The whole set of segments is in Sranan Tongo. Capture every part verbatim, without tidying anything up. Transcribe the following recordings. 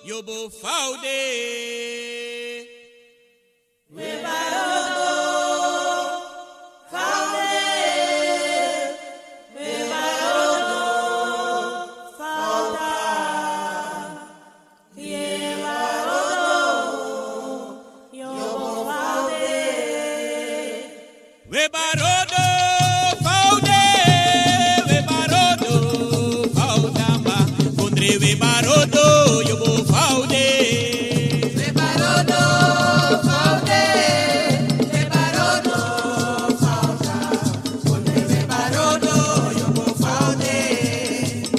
Yobo faude. We barodo faude, we barodo faudamba. Kondre we barodo, yobo faude. We barodo faude, we barodo fauda. Kondre we barodo, yobo faude.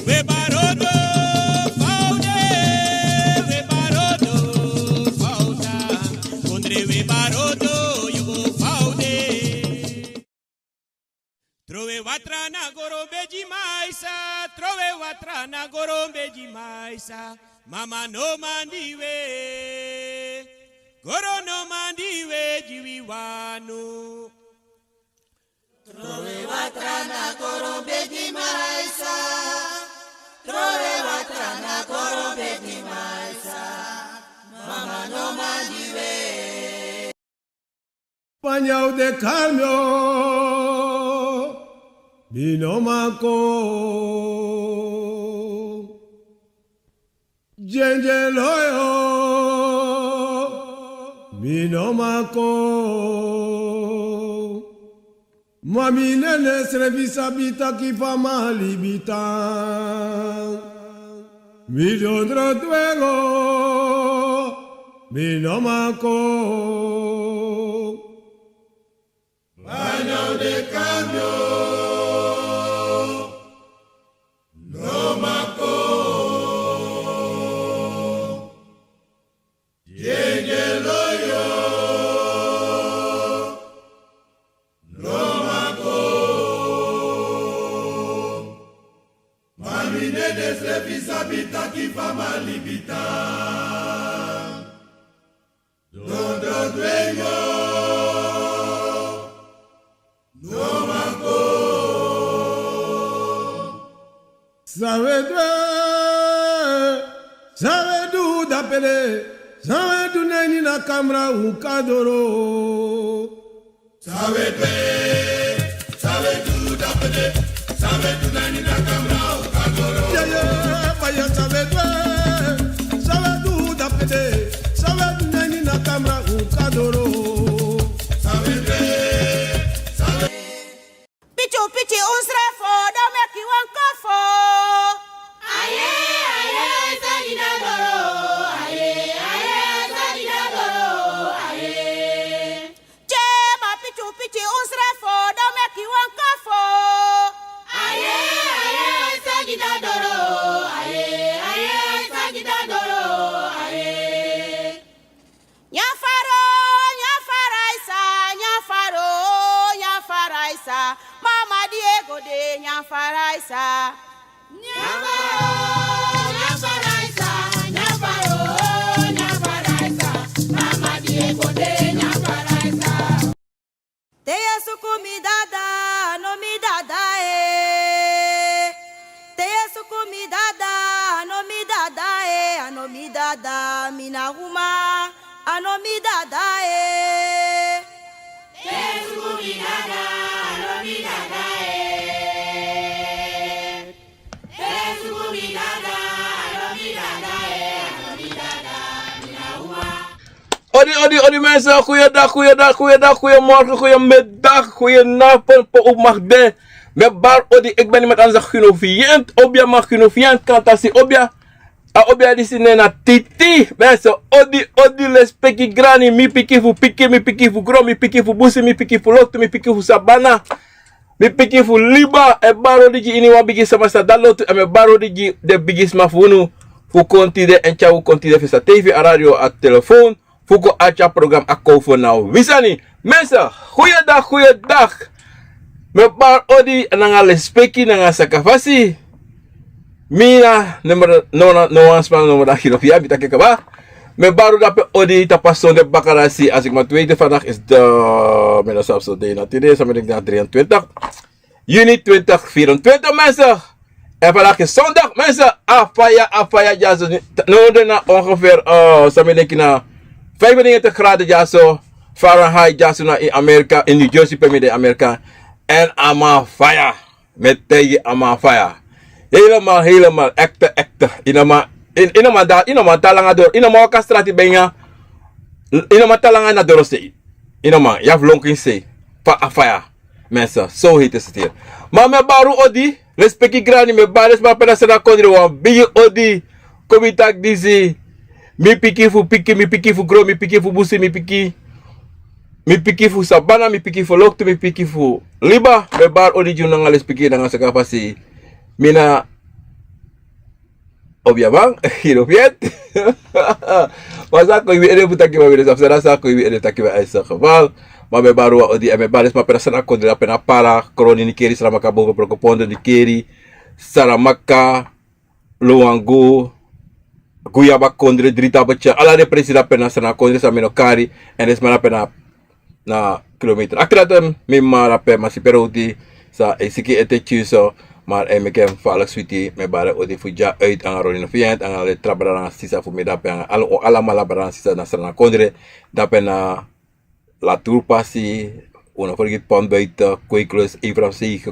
We barodo faude, we barodo fauda. Kondre we barodo, yobo faude. Trowe watra na goro bedi maisa, trowe watra na goro bedi maisa. Mama no mandi we, goro no mandi we, di wi wanu. Trowe watra na goro bedi maisa, trowe watra na goro bedi maisa. Mama no mandi we. Panyau de kalmio, mi no man kon. Djendje loyo, mi no man kon. Ma mi nene srefi sabi taki fa mi libi tan. Mi dondro dwengo, mi no man kon. Baño de cambio, no man kon. Djendje loyo, no man kon. Ma mi nene srefi sabi taki fa mi libi tan. Dondro dwengo, no man kon. San we du, san we du dape de, san we du na ini a kamra un kan doro. San we du, san we du dape de, san we du na ini a kamra un kan doro. Yeah, yeah, fire, san we du, san we du dape de, san we du na ini a kamra un kan doro. San we du, san we Pichu pichi un srefo, dan meki wan kofo. Aye, aye, aye, sagi na doro. Aye, aye, aye, sagi na doro. Aye. Che ma pichu pichi un srefo, dan meki wan kofo. Aye, aye, aye, sagi na doro. Aye, aye, aye, sagi na doro. Aye. Nyafaro, nyafaro Aisa, nyafaro, nyafaro Aisa. Mama Diego de nyafaro Aisa. Nyafaro, nyafaro Aisa, nyafaro, nyafaro Aisa. Mama Diego de nyafaro Aisa. Te yu e suku mi dada, a no mi dada e. Te yu e suku mi dada, a no mi dada e, a no mi dada, mi na uma, a no mi dada e. Te yu e suku mi dada, a no mi dada e. Te yu e suku mi dada, a no mi dada e, a no mi dada, mi na uma. Odi, odi, odi mensen, goeiedag, goeiedag, goeiedag, goeiemorgen, goeiemiddag, goedenavond, pe u mag de. Mi e bari odi, ik ben niemand anders dan Gino Vient, obia man Gino Vient, kan tasi obia. A obia disi nen na Titi, mensen, odi, odi, lespeki grani, mi pikin fu pikin, mi pikin fu gron, mi pikin fu busi, mi pikin fu loktu, mi pikin fu sabana. Mi pikin fu liba, e bari odi gi iniwan bigi sama san de a lotu, èn mi e bari odi gi den bigisma fu unu, fu kon tide, èn tyari un kon tide fu sa teifi a radio, a telefoon, fu kon arki a program a Kofo na wi sani. Mensen, goeiedag, goeiedag. Mi e bari odi nanga lespeki, nanga sakafasi. Mi na nummer, no, no, no wan sma nummer dan Gino Via, mi taki kaba. Mi e bari odi tapu a sonde bakarasi, als ik mag weten, vandaag is de, mi na sabi sonde na tide, so mi denk na drieëntwintig juni twintig vierentwintig, mensen. En vandaag is zondag, mensen. A faya, a faya dyaso. No, den na ongeveer, eh, san mi denki na vijfennegentig graden dyaso. Fahrenheit dyaso na in Amerika, in New Jersey pe mi de Amerika. En a man faya. Mi e taigi a man faya. Helemaal, helemaal, ekte, ekte. Yu no man, yu, yu no man da, yu no man tan langa doro, yu no man waka strati bina. Yu no man tan langa na dorosei. Yu no man, yu abi lonkin sei. Fa a faya. Mensen, zo heet het hier. Ma mi e bari un odi, lespeki grani, mi e bari den sma pe na Sranan kondre wan bigi odi. Kon mi taki disi. Mi pikin fu pikin, mi pikin fu gron, mi pikin fu busi, mi pikin, mi pikin fu sabana, mi pikin fu loktu, mi pikin fu liba. Mi e bari odi gi un nanga lespeki nanga saka fasi. Mi na obiaman, yu no fiet. Ma san kon yu ede fu taki, ma wi de sabi san kon yu ede fu taki, ma a is a geval. Ma mi e bari wan odi, en mi e bari den sma pe na Sranan kondre, dape na Para, Kronikeri, Saramaka, Boven, Brokopondo, Dikeri, Saramaka, Luangu, Guyaba kondre, Dritabotya, ala den presi dape na Sranan kondre san mi no kari, en den sma dape na, na kilometer. Akti dati mi mama dape, Masipe Roti, san e siki ete tyuso, ma e meki en faalek switi. Mi e bari odi fu dya uit nanga Ronnie Noviant, nanga ala den tra brada nanga sisa fu mi dape, nanga ala, alamala brada nanga sisa na Sranan kondre, dape na La Tour Pasi, un no fergiti Pont Buiten, Kweeklus, Abraham Seige.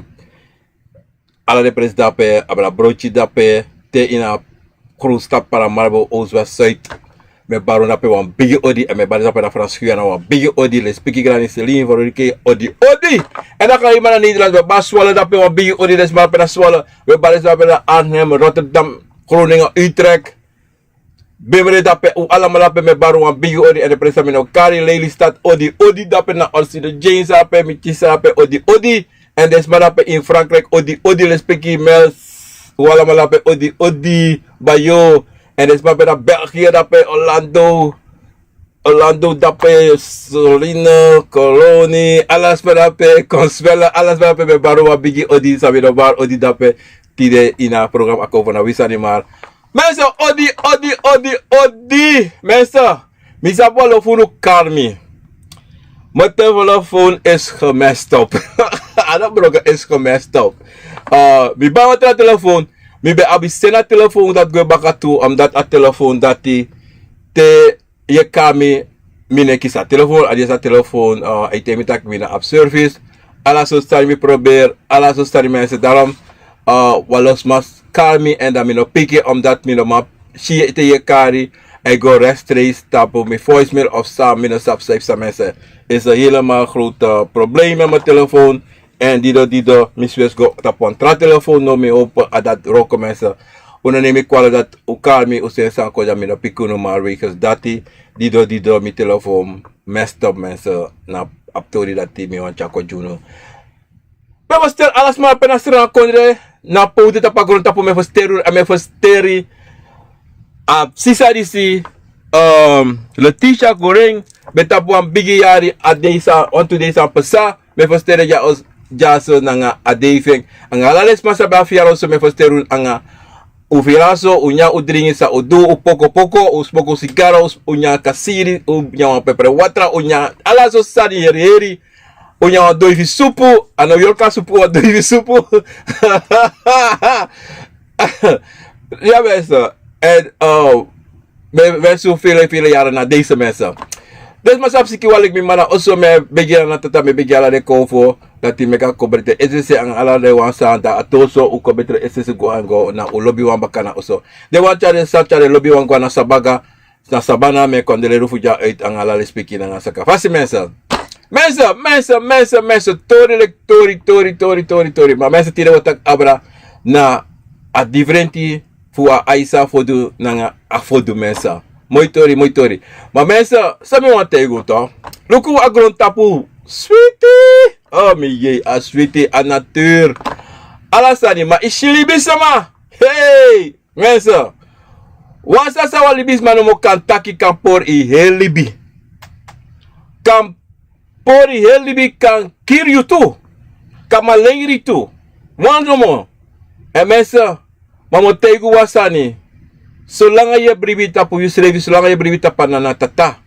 Ala den presi dape, a brada Brochi dape, te ini a Kroonstad, Paramaribo, Oost, West, Zuid. Mi e bari un dape wan bigi odi, en mi e bari dape na Frans Guyana wan bigi odi, lespeki grani, Celine, Veronica, odi, odi. En dan kan yu man na Nederland, mi e bari Zwolle dape wan bigi odi, den sma dape na Zwolle. Mi e bari dape na Arnhem, Rotterdam, Groningen, Utrecht. Bemre dape, un alamala dape mi e bari wan bigi odi, en den presi san mi no kari, Lelystad, odi, odi, dape na Orsino James dape, mi kisi dape, odi, odi. En den sma dape in Frankrijk, odi, odi, lespeki Mels, un alamala dape, odi, odi, Bayo. En den sma dape na België dape, Orlando, Orlando dape, Soline, Colonie, ala sma dape, Consuela, ala sma dape mi e bari wan bigi odi, san mi no bari odi dape tide ini a program Akomfo na wi sani, maar mensen, odi, odi, odi, odi. Mensen, mi sabi wan lo fu unu kari mi. Mijn telefoon is gemest op. A no broken, is gemest op. Eh, mi bai wan tra telefoon. Mi ben abi seni a telefoon dati gwe baka tu, omdat a telefoon dati te yu e kari mi, mi no e kisi a telefoon, a disi a telefoon, eh, a e taigi mi taki mi no abi service. Ala sortu sani mi probeer, ala sortu sani, mensen, daarom, eh, wan lo sma kari mi, en dan mi no piki, omdat mi no man si te yu e kari, a e go rechtstreeks tapu mi voicemail of san, mi no sabi san, mensen. Is een helemaal grote probleem met mijn telefoon. En dido, dido, mi switch go tapu wan tra telefoon now, mi hoop a dati wroko, mensen. Un no nemi kwali dati un kari mi, un seni san kon, dan mi no piki unu, maar wegens dati, dido, dido, mi telefoon messed up, mensen. Na a tori dati mi wani tyari kon gi unu. Mi e ferteri ala sma pe na Sranan kondre, na powder tapu a grontapu, mi e ferteri unu, mi e ferteri a sisa disi, ehm, Letitia Goreng, ben tapu wan bigi yari a dei san, wantu dei san pasa. Mi e ferteri dya, dyaso nanga a dei fu en. Nanga ala den sma san ben abi yari oso, mi e ferteri unu nanga un firaso, un nyan, un dringi, san un du, un poko poko, un smoku sigaro, un, un nyan kasiri, un nyan wan pepre watra, un nyan ala sortu sani heri heri. Un nyan wan doifi supu, a no yorka supu, wan doifi supu. Ya, mensen. En, eh, mi, mi e si un vele, vele yari na deze, mensen. Den sma san abi siki wan leki mi mama na oso, mi e begi ala na tata, mi e begi ala den konfo, dati meki a kon betre. Esese nanga ala den wan san de a toso, un kon betre esese go nanga na un lobiwan baka na oso. Den wan san tyari, san tyari lobiwan go na sabaga, na sabana, mi e kondre unu fu dya uit nanga ala lespeki nanga saka fasi, mensen. Mensen, mensen, mensen, mensen, tori leki tori, tori, tori, tori, tori. Ma mensen, tide wi o taki abra na a diferenti fu a aisa fodu nanga a fodu, mensen. Moi tori, moi tori. Ma mensen, san mi wani taigi un tu. Luku a grontapu. Switi. Oh, mi yei, a switi, a natuur. Ala sani, ma i si libisma. Hey! Mensen, wan sani san wan libisma nomo kan taki, kan pori i heri libi. Kan pori i heri libi, kan kiri yu tu. Kan malengri tu. Wan nomo. En mensen, ma mi o taigi un wan sani. Solanga yu e bribi tapu yusrefi, solanga yu e bribi tapu a Nana Tata.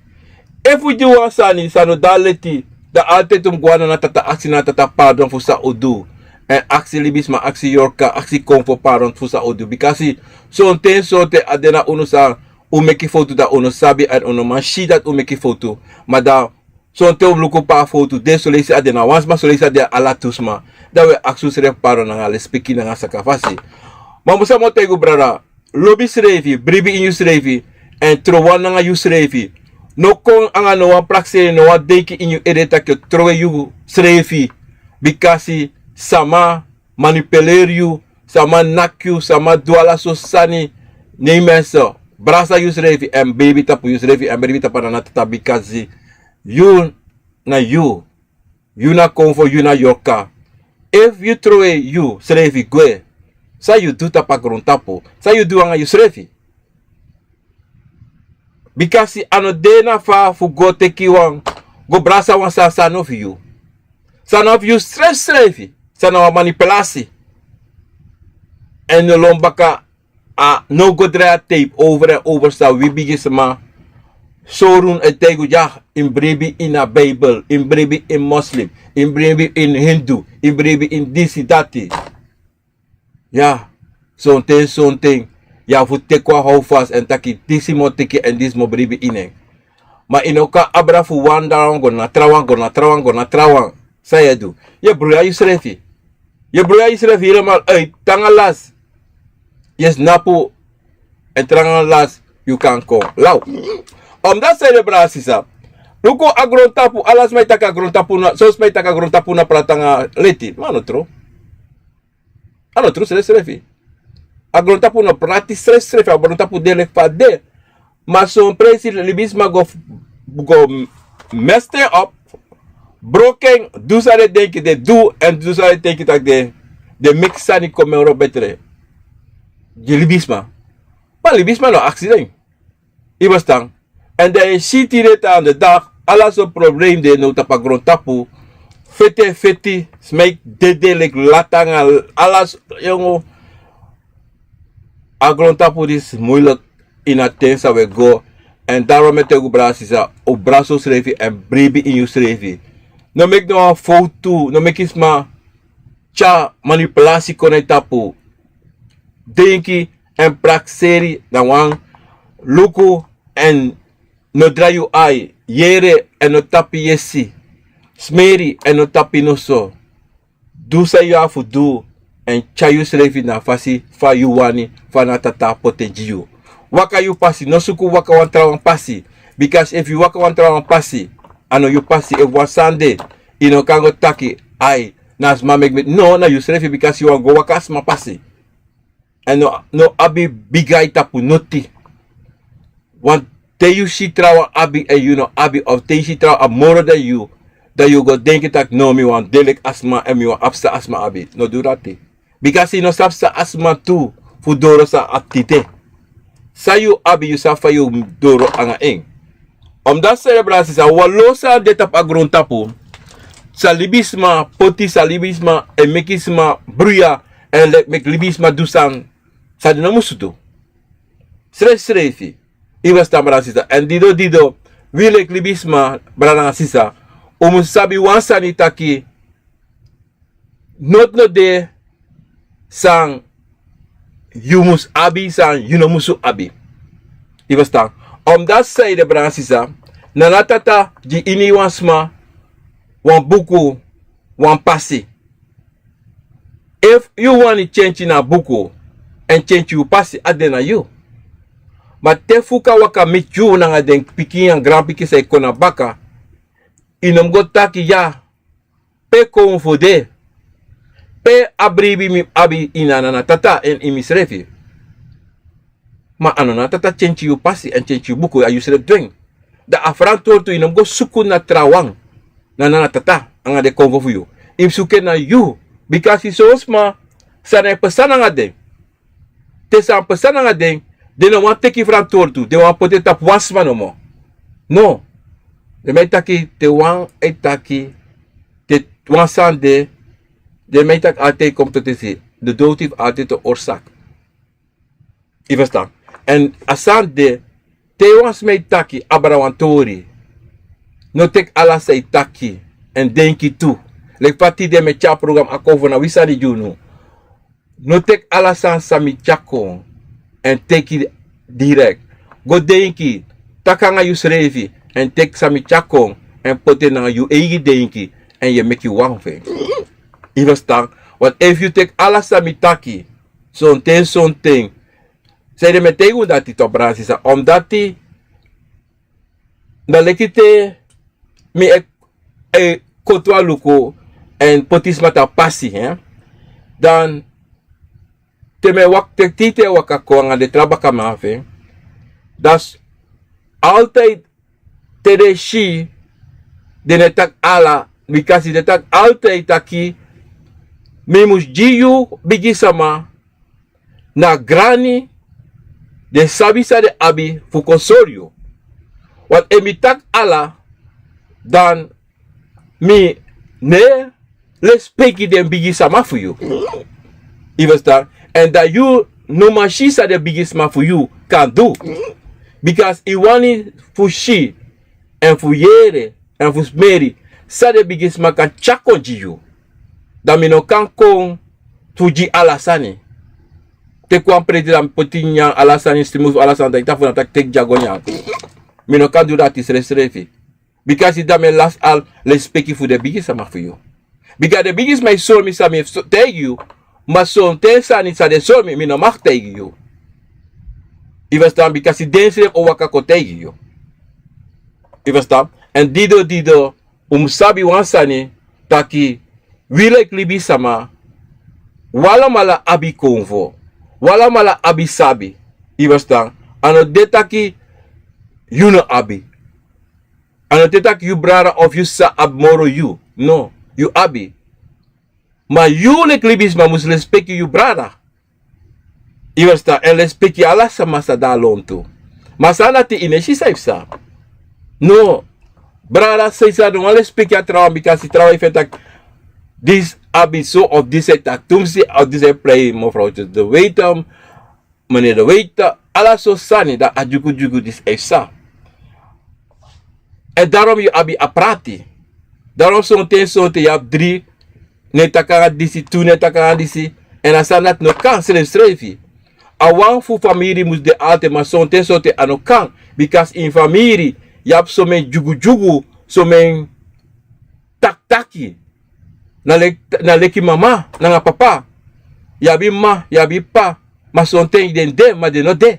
Efu yu du wan sani san no de leti, dan altijd un mus go na Nana Tata, aksi Nana Tata pardon fu san un du. Èn aksi libisma, aksi yorka, aksi konfo paron fu san un du. Bikasi sonten sonten a de na unu san un meki fowtu, dan un no sabi èn un no man si dati un meki fowtu. Ma dan sonten un luku pe a fowtu de, soleisi a de na wan sma, soleisi a de na ala tu sma. Dan un e aksi unsrefi paron nanga lespeki nanga sakafasi. Ma mi sa mi o taigi un, brada, lobi yusrefi, bribi ini yusrefi, èn tron wan nanga yusrefi. No kon nanga no wan prakseri, no wan denki ini yu ede tak' yu o tron yusrefi. Bikasi sama manipuleri yu, sama naki yu, sama du ala sortu sani. Nei mense, brasa yusrefi èn bribi tapu yusrefi èn bribi tapu a Nana Tata, bikasi yu na yu, yu na konfo, yu na yorka. Efu yu tron yusrefi gwe, san yu du tapu a grontapu? San yu du nanga yusrefi? Bikasi a no de na fa fu go teki wan, go brasa wan sani san no fu yu. San no fu yu srefsrefi, san na wan manipulasi. Èn no lon baka, a no go drai a tape over èn over san wi bigisma sori unu e taigi unu, ya, yu mus bribi ini a Bijbel, yu mus bribi ini moslim, yu mus bribi ini hindu, yu mus bribi ini disi dati. Ya, sonten sonten yu abi fu teki wan houvast èn taki disi mi o teki èn disi mi o bribi ini en. Ma yu no kan abra fu wan dan wan go na trawan, go na trawan, go na trawan. San yu e du? Yu e bruya yusrefi. Yu e bruya yusrefi helemaal uit. Te nanga lasi yu e tnapu, èn te nanga lasi yu kan kon law. Omdat san ede, brada sisa, luku a grontapu, ala sma e taki a grontapu na, son sma e taki a grontapu na prati nanga leti. Ma a no tru. A no tru srefsrefi. A grontapu no prati srefsrefi, a grontapu de leki fa a de. Ma son presi libisma go, go mesti en op, broko en, du san den denki den du, èn du san den denki tak' den, den meki sani kon moro betre gi libisma. Ma libisma no aksi den. Yu e ferstan? Èn dan yu e si tide tan na den dagi, ala sortu problem de now tapu a grontapu. Feti e feti, sma e dede leki lati nanga ala sortu, yongu. A grontapu disi muilek ini a ten san wi e go. Èn daarom mi e taigi un, brada sisa, un brasa unsrefi èn bribi ini yusrefi. No meki no wan fowtu, no meki sma tyari manipulasi kon na yu tapu. Denki èn prakseri na wan, luku èn no drai yu ai, yere èn no tapu yesi, smeri èn no tapu noso. Du san yu abi fu du èn tyari yusrefi na a fasi fa yu wani, fa na Tata poti en gi yu. Waka yu pasi, no suku waka wan trawan pasi. Bikasi efu yu waka wan trawan pasi, a no yu pasi. Efu wan sani de, yu no kan go taki, ai, na a sma meki mi. No, na yusrefi, bikasi yu wani go waka a sma pasi. Èn no, no abi bigi ai tapu noti. Want te yu si trawan abi èn yu no abi, of te yu si trawan abi moro dan yu, dan yu go denki tak' no, mi wani de leki a sma èn mi wani abi san a sma abi. No du dati. Bikasi yu no sabi san a sma tu fu doro san a tide. San yu abi, yu sabi fa yu doro nanga en. Omdat san ede, brada sisa, wan lo sani de tapu a grontapu san libisma poti, san libisma e meki sma bruya èn leki meki libisma du sani san den no musu du. Srefsrefi. Yu e ferstan, brada sisa? Èn dido dido, wi leki libisma, brada nanga sisa, un mus sabi wan sani taki noti no de san yu mus abi, san yu no musu abi. Yu e ferstan? Omdat san ede, brada sisa, Nana Tata gi ini wan sma wan buku, wan pasi. Efu yu wani tyentyi na a buku èn tyentyi yu pasi, a de na yu. Ma te fuka waka miti yu nanga den pikin, a granpikin san e kon na baka, yu no mus go taki ya, pe kon fu de? Pe a bribi mi abi ini a Nana Tata èn ini misrefi? Ma a no Nana Tata tyentyi yu pasi èn tyentyi yu buku, a yusrefi du en. Dan a frantwortu, yu no mus go suku na trawan, na Nana Tata nanga den konfo fu yu. Yu mus suku en na yu. Bikasi son sma, sani e pasa nanga den. Te sani pasa nanga den, den no wani teki frantwortu, den wani poti en tapu wan sma nomo. No. Den man e taki, te wan e taki, te wan sani de, den man e taki altijd komt tot is, de dood heeft altijd een oorzaak. Yu e ferstan? Èn a sani de, te wan sma e taki, abra wan tori, no teki ala san yu taki èn denki tu. Leki fa tide mi e tyari program a kon fu na wi sani gi unu. No teki ala sani san mi tyari kon èn teki direkt. Go denki, taki nanga yusrefi èn teki san mi tyari kon èn poti en nanga yu eigi denki èn yu e meki wan fu en. Yu e ferstan? Want efu yu teki ala san mi taki sonten sonten. Sanede mi e taigi unu dati, to brada sisa, omdati dan leki te mi e e koti wan luku èn poti sma tapu pasi, dan te mi e waka teki titi e waka kon nanga den tra bakaman fu en, dan altide te den e si den no e taki ala, bikasi den taki altide taki mi mus gi yu bigisma na grani, den sabi san den abi fu kon sori yu. Want efu mi taki ala, dan mi no e lespeki den bigisma fu yu. Yu e ferstan? Èn dan yu no man si san den bigisma fu yu kan du. Bikasi yu wani fu si èn fu yere èn fu smeri san den bigisma kan tyari kon gi yu. Dan mi no kan kon fu gi ala sani. Teki wan preti dan mi poti nyan ala sani, stimul fu ala sani, dan yu taki fu na taki teki dya go nyan. Mi no kan du dati srefsrefi. Bikasi dan mi e lasi ala lespeki fu den bigisma fu yu. Bika den bigisma e sori mi san mi e taigi yu. Ma sonten sani san den sori mi, mi no mag taigi yu. Yu e ferstan? Bikasi densrefi o waka kon taigi yu. Yu e ferstan? Èn dido dido un mus sabi wan sani, taki wi leki libisma, wi alamala abi konfo, wi alamala abi sabi. Yu e ferstan? A no de taki yu no abi. A no de taki yu brada of yu sisa abi moro yu. No, yu abi. Ma yu leki libisma mus lespeki yu brada. Yu e ferstan? Èn lespeki ala sama san de na lontu. Ma san dati yu no e si san yu psa. No. Brada, sisa, no wani lespeki a trawan, bikasi trawan e feni taki disi abi so of disi e taki tumsi of disi e prei mofrowtye de weiti. Mene de weiti, ala so sani, dan a dyugudyugu disi e psa. Èn darom yu abi a prati. Darom sonten sonten yu abi dri, no e taki nanga disi, tu no e taki nanga disi. Èn a sani dati no kan srefsrefi. A wan fu famiri mus de altide, ma sonten sonten a no kan. Bikasi ini famiri yu abi someni dyugudyugu, someni takitaki. Na leki, na leki mama nanga papa. Yu abi mama, yu abi papa. Ma sonten den de, ma den no de.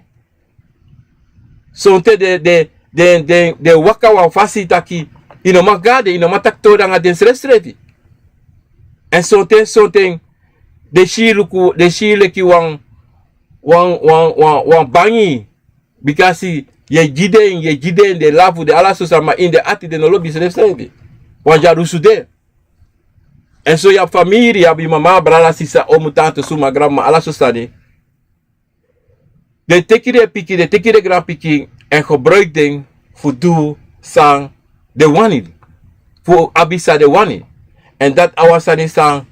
Sonten den, den, den, den, den waka wan fasi taki yu no man go na den, yu no man taki tori nanga den srefsrefi. Èn sonten sonten den si yu luku, den si yu leki wan, wan, wan, wan, wan bangi. Bikasi yu e gi den, yu e gi den, den lafu den, ala so sani, ma ini den ati den no lobi srefsrefi. Wan dyalusu de. Èn so yu abi famiri, yu abi mama, brada, sisa, omu, tante, suma, granmama, ala so sani. Den teki den pikin, den teki den granpikin èn gebruiki den fu du san den wani, fu abi san den wani. Èn dati a wan sani san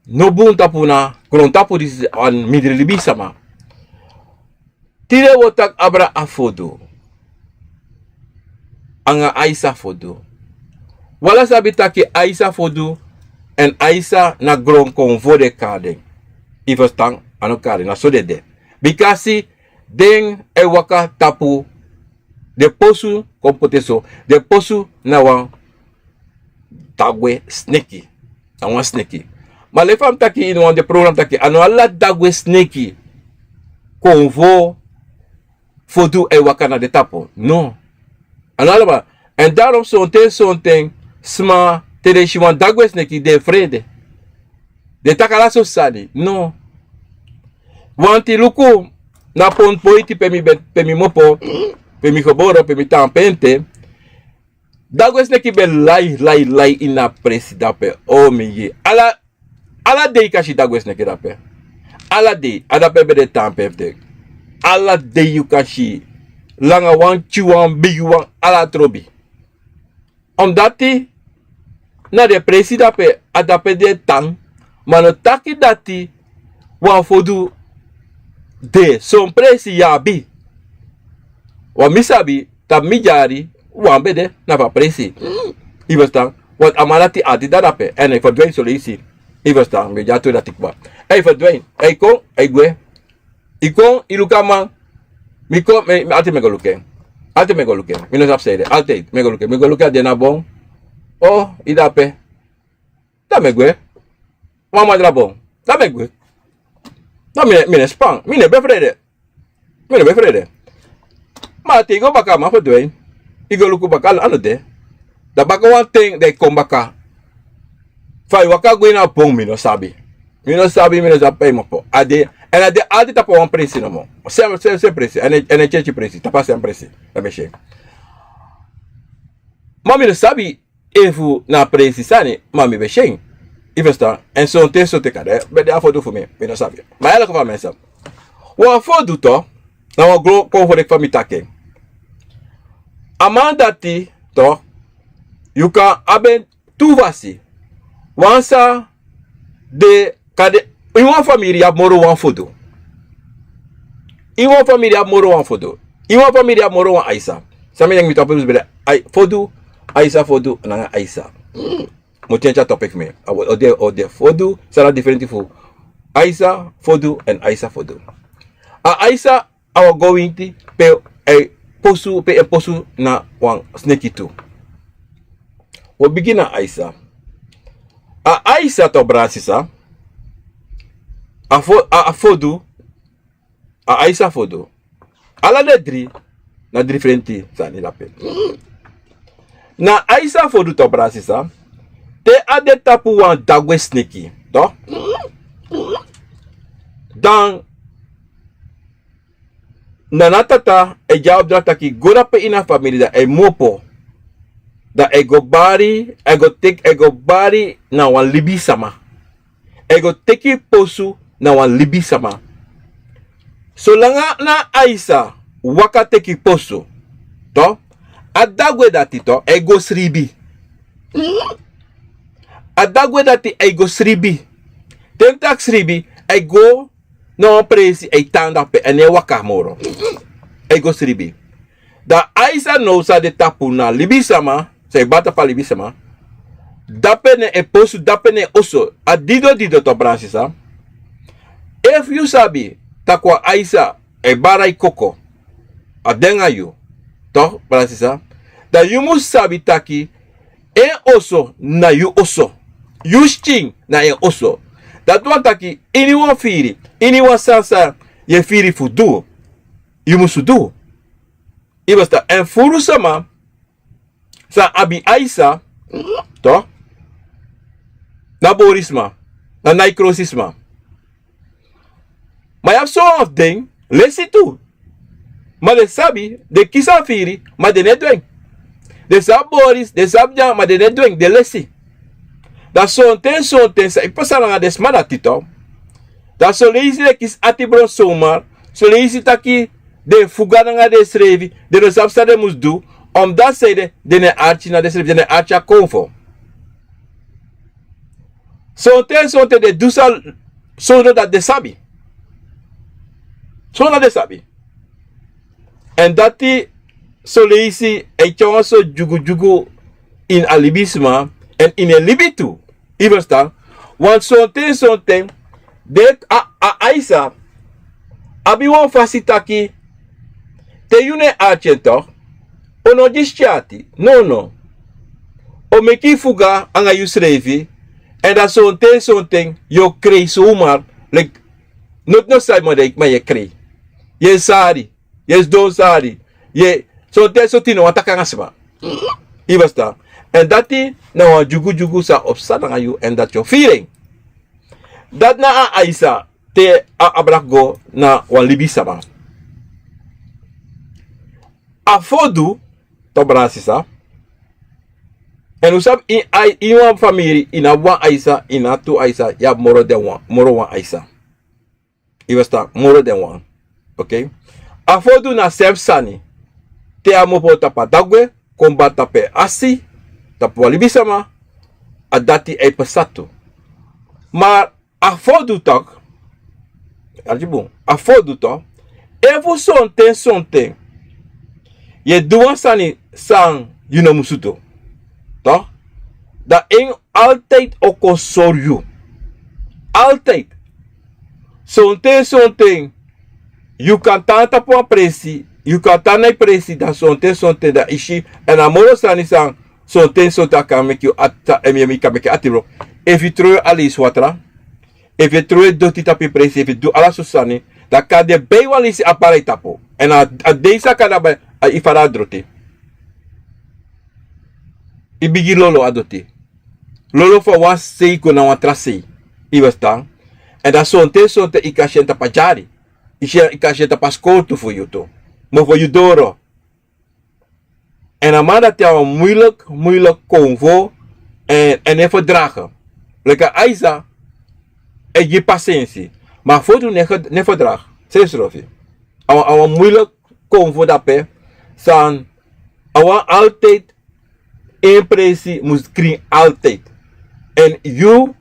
no bun tapu na grontapu disi, wan mindri libisma. Tide wi o taki abra a fodu anga Aisa fodu. Wi ala sabi taki Aisa fodu èn Aisa na gronkonfo den e kari den. Yu e ferstan? A no kari, na so den de. Bikasi den e waka tapu den posu, kon poti en so, den posu na wan dagwe sneki. Na wan sneki. Ma leki fa mi taki ini wan den program taki a no ala dagwe sneki konfo fodu e waka na den tapu. No. A no ala ma. Èn darom sonten sonten sma, te den si wan dagwe sneki, den e frede. Den e taki ala so sani. No. Wanti luku, na Pont Poiti pe mi ben, pe mi mopo, pe mi gebore, pe mi tan pente. Dagwe sneki ben lai, lai, lai ini a presi dape. O mi yeye. Ala, ala dei yu kan si dagwe sneki dape. Ala dei, a dape ben de tan pe fu de. Ala dei yu kan si. Langa wan, pikin wan, bigi wan, ala trobi. Omdati na den presi dape, a dape den e tan. Ma no taki dati wan fodu de. Son presi yu abi. Wan mi sabi, tapu mi dyari, wan ben de na fu a presi. Yu e ferstan? Want a man dati ati dadape èn a e ferdwin soleisi. Yu ferstan mi e gi a tori dati kba. A e ferdwin, a e kon, a e gwe. Yu kon yu luku a man. Mi kon altid mi e go luku en. Altid mi e go luku en mi no sabi san ede altid mi e go luku en mi go luku en a de na bon. O, yu de ape. Dan mi e gwe. Wan man de na bon. Dan mi e gwe. Dan mi no e span mi no e befrede. Mi no ben frede. Ma te yu go baka a man ferdwin. Yu go luku baka a no de. Dan baka wan ten dan yu kon baka. Fa yu waka go ini a bong mi no sabi. Mi no sabi mi no sabi pe yu mopo a de. Èn a de alti tapu a wan presi nomo. Sen presi èn a e tyentyi presi tapu a sen presi. Dan mi e si en. Ma mi no sabi efu na a presi sani ma mi ben si en. Yu ferstan? Èn sonten sonten kade ben de a fodu fu mi. Mi no sabi ma elke fa mi e sabi. Wan fodu to na wan gron kon fu leki fa mi taki en. A man dati to yu kan abi en tu fasi. Wan san de kade ini wan famiri yu abi moro wan fodu. Ini wan famiri yu abi moro wan fodu. Ini wan famiri yu abi moro wan aisa. San mi denki mi tapu yu mus bele fodu, aisa fodu nanga aisa. Mu tyentyi a topic fu mi. O de fodu san na diferenti fu aisa fodu èn aisa fodu. A aisa a wan gowinti pe en posu pe en posu na wan sneki tu. Wi o bigin na aisa. A aisa to brada sisa. A fodu a aisa fodu. Ala den dri na dri frenti sani dape. Na aisa fodu to brada sisa. Te a de tapu wan dagwe sneki to dan na na tata e gi a opdraki taki go dape ini a famiri dan a e mu opo. Dan a e go bari a e go teki a e go bari na wan libisama. A e go teki posu na wan libisama. Solanga na aisa waka teki posu to a dagwe dati to a e go sribi. A dagwe dati a e go sribi. Te mi taki sribi a e go na wan presi a e tan dape a no e waka moro. A e go sribi. Dan aisa now san de tapu na libisama san e bari tapu a libisama. Dape na en posu dape na en oso a dido dido to brada sisa. Efu yu sabi tak' wan aisa e bari a e koko a de nanga yu to brada sisa. Dan yu mus sabi taki en oso na yu oso. Yu skin na en oso. Dati wani taki iniwan firi iniwan sani san yu e firi fu du yu musu du. Yu mus tan èn furu sama san abi aisa to na borisma na naikrosisma. Ma yu abi son wan fu den lesi tu. Ma den sabi den kisi a firi ma den no e du en. Den sabi boris den sabi dyan ma den no e du en den lesi. Dan sonten sonten san e pasa nanga den sma dati to dan soleisi den kisi ati bron somar. Soleisi taki den fuga nanga densrefi den no sabi san den mus du. Omdati san ede den no e arki na densrefi den no e arki a konfo. Sonten sonten den du san sondro dati den sabi. Sondro dati den sabi. Èn dati soleisi e tyari wan so dyugudyugu ini a libisma èn ini en libi tu. Yu ferstan? Wantu sonten sonten den a aisa abi wan fasi taki te yu no e arki en tok' o no gi skin ati. Nono. O meki yu fuga anga yusrefi. Èn dan sonten sonten yu o krei somar leki noti no sabi ma yu e krei. Yu e sari. Yu e sidon sari. Yu e sonten soti no wani taki nanga sma. Yu ferstan? Èn dati na wan dyugudyugu san o psa nanga yu èn dati yu o firi en. Dati na a aisa te a abra go na wan libisama. A fodu to brada sisa. Èn un sabi ini wan famiri ini abi wan aisa ini abi tu aisa yu abi moro den wan moro wan aisa. Yu ferstan? Moro den wan. A fodu na a srefi sani. Te a mu opo tapu a dagwe kon bari tapu en asi tapu wan libisama. A dati a e pasa tu. Ma a fodu tak' arki bun a fodu to efu sonten sonten yu e du wan sani san yu no musu du to Dan en altijd o kon sori yu. Altijd. Sonten sonten yu kan tan tapu wan presi, yu kan tan na yu presi, dan sonten sonten dan yu si. Èn a moro sani san sonten sonten a kan meki yu ati, èn mi kan meki ati wroko. Efu yu trowe aleisi watra, efu yu trowe doti tapu yu presi, efu yu du ala sortu sani, dan kan de bai wan leisi a para yu tapu. Èn a dei san kan de a bai, yu fara a doti. Yu bigin lolo a doti. Lolo fu a wan sei go na wan tra sei. Yu e ferstan? Èn dan sonten sonten yu kan si en tapu a dyari. Yu kan si en tapu a skowtu fu yu tu. Mofo yu doro. Èn a man dati a wan muilik muilik konfo. Èn en e ferdrage. Leki a Aisa e gi pasensi. Ma a Fodu no e ferdrage. Srefsrefi. A wan muilik konfo dape. San a wan altijd en presi mus krin altijd. Èn yu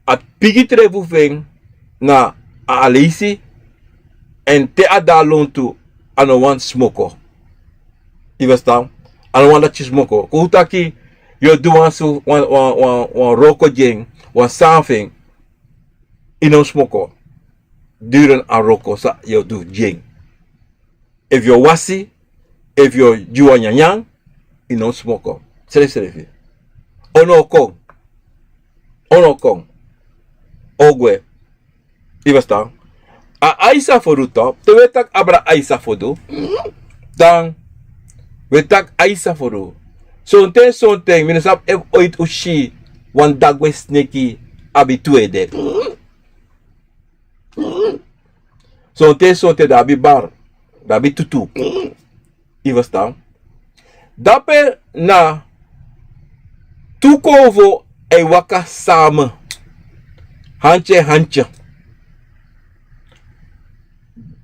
a pigi trefu fu en na a aleisi. Èn te a de a lontu a no wani smoko. Yu e ferstan? A no wani dati yu smoko. Kon un taki yu o du wan wroko gi en, wan sani fu en. Yu no mus smoko. Duren a wroko san yu o du gi en. Efu yu o wasi, efu yu o gi wan nyanyan, yu no mus smoko. Srefsrefi. O no kon. O no kon. O gwe. Yu e ferstan? A Aisa Fodu tu, te wi e taki abra Aisa Fodu, dan wi e taki Aisa Fodu. Sonten sonten mi no sabi efu oiti un si wan dagwe sneki abi tu ede. Sonten sonten dan abi bar, dan abi tutu. Yu e ferstan? Dape na tu konfo e waka samen. Hantye hantye.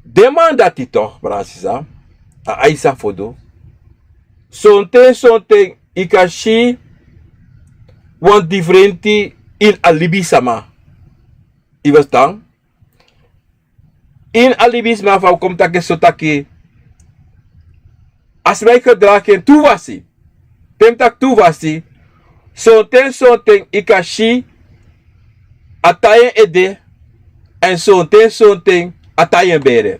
Den man dati tu, brada sisa, a Aisa Fodu. Sonten sonten yu kan si wan difrenti ini a libisma. Yu e ferstan? Ini a libisma fa un kon taki so taki a sma e ferdrage en tu fasi. Te mi taki tu fasi, sonten sonten yu kan si a tai en ede. Èn sonten sonten a tai en bere.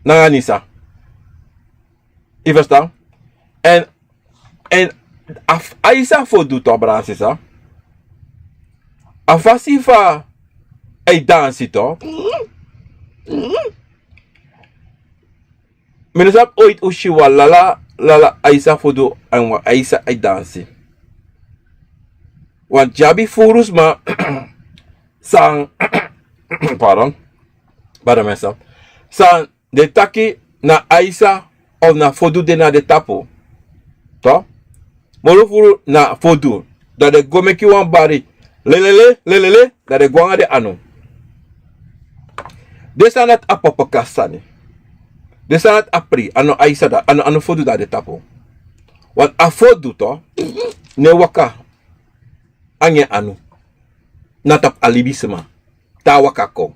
Nanga nisa. Yu e ferstan? Èn Èn a Aisa Fodu tu, brada sisa. A fasi fa a e dansi tu. Mi no sabi oiti un si wan lala lala Aisa Fodu èn wan Aisa e dansi. Want yu abi furu sma san, pardon, pardon mi e sabi san den taki na Aisa of na Fodu de na den tapu. Moro furu na Fodu. Dan den go meki wan bari. Lelele, lelele, dan den go nanga den anu. Den sani dati a papakasi sani. Den sani dati a pri, a no Aisa dati, a no Fodu dati de tapu. Want a Fodu tu no e waka nanga en anu na tapu a libisma. Te a waka kon,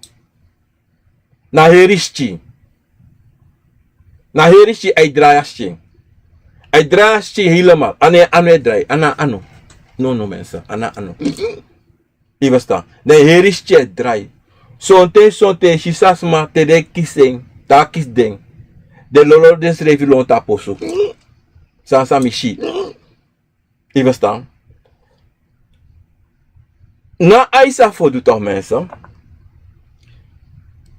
na heri skin. Na heri skin a e drai a skin. A e drai a skin helemaal. A no en anu e drai, a no en anu. No no mensen, a no en anu. Yu e ferstan? Na heri skin a e drai. Sonten sonten yu si san sma te den e kisi en, te a kisi den, den lolo densrefi lontu a posu. San san mi si. Yu e ferstan? Na Aisa Fodu tu, mensen.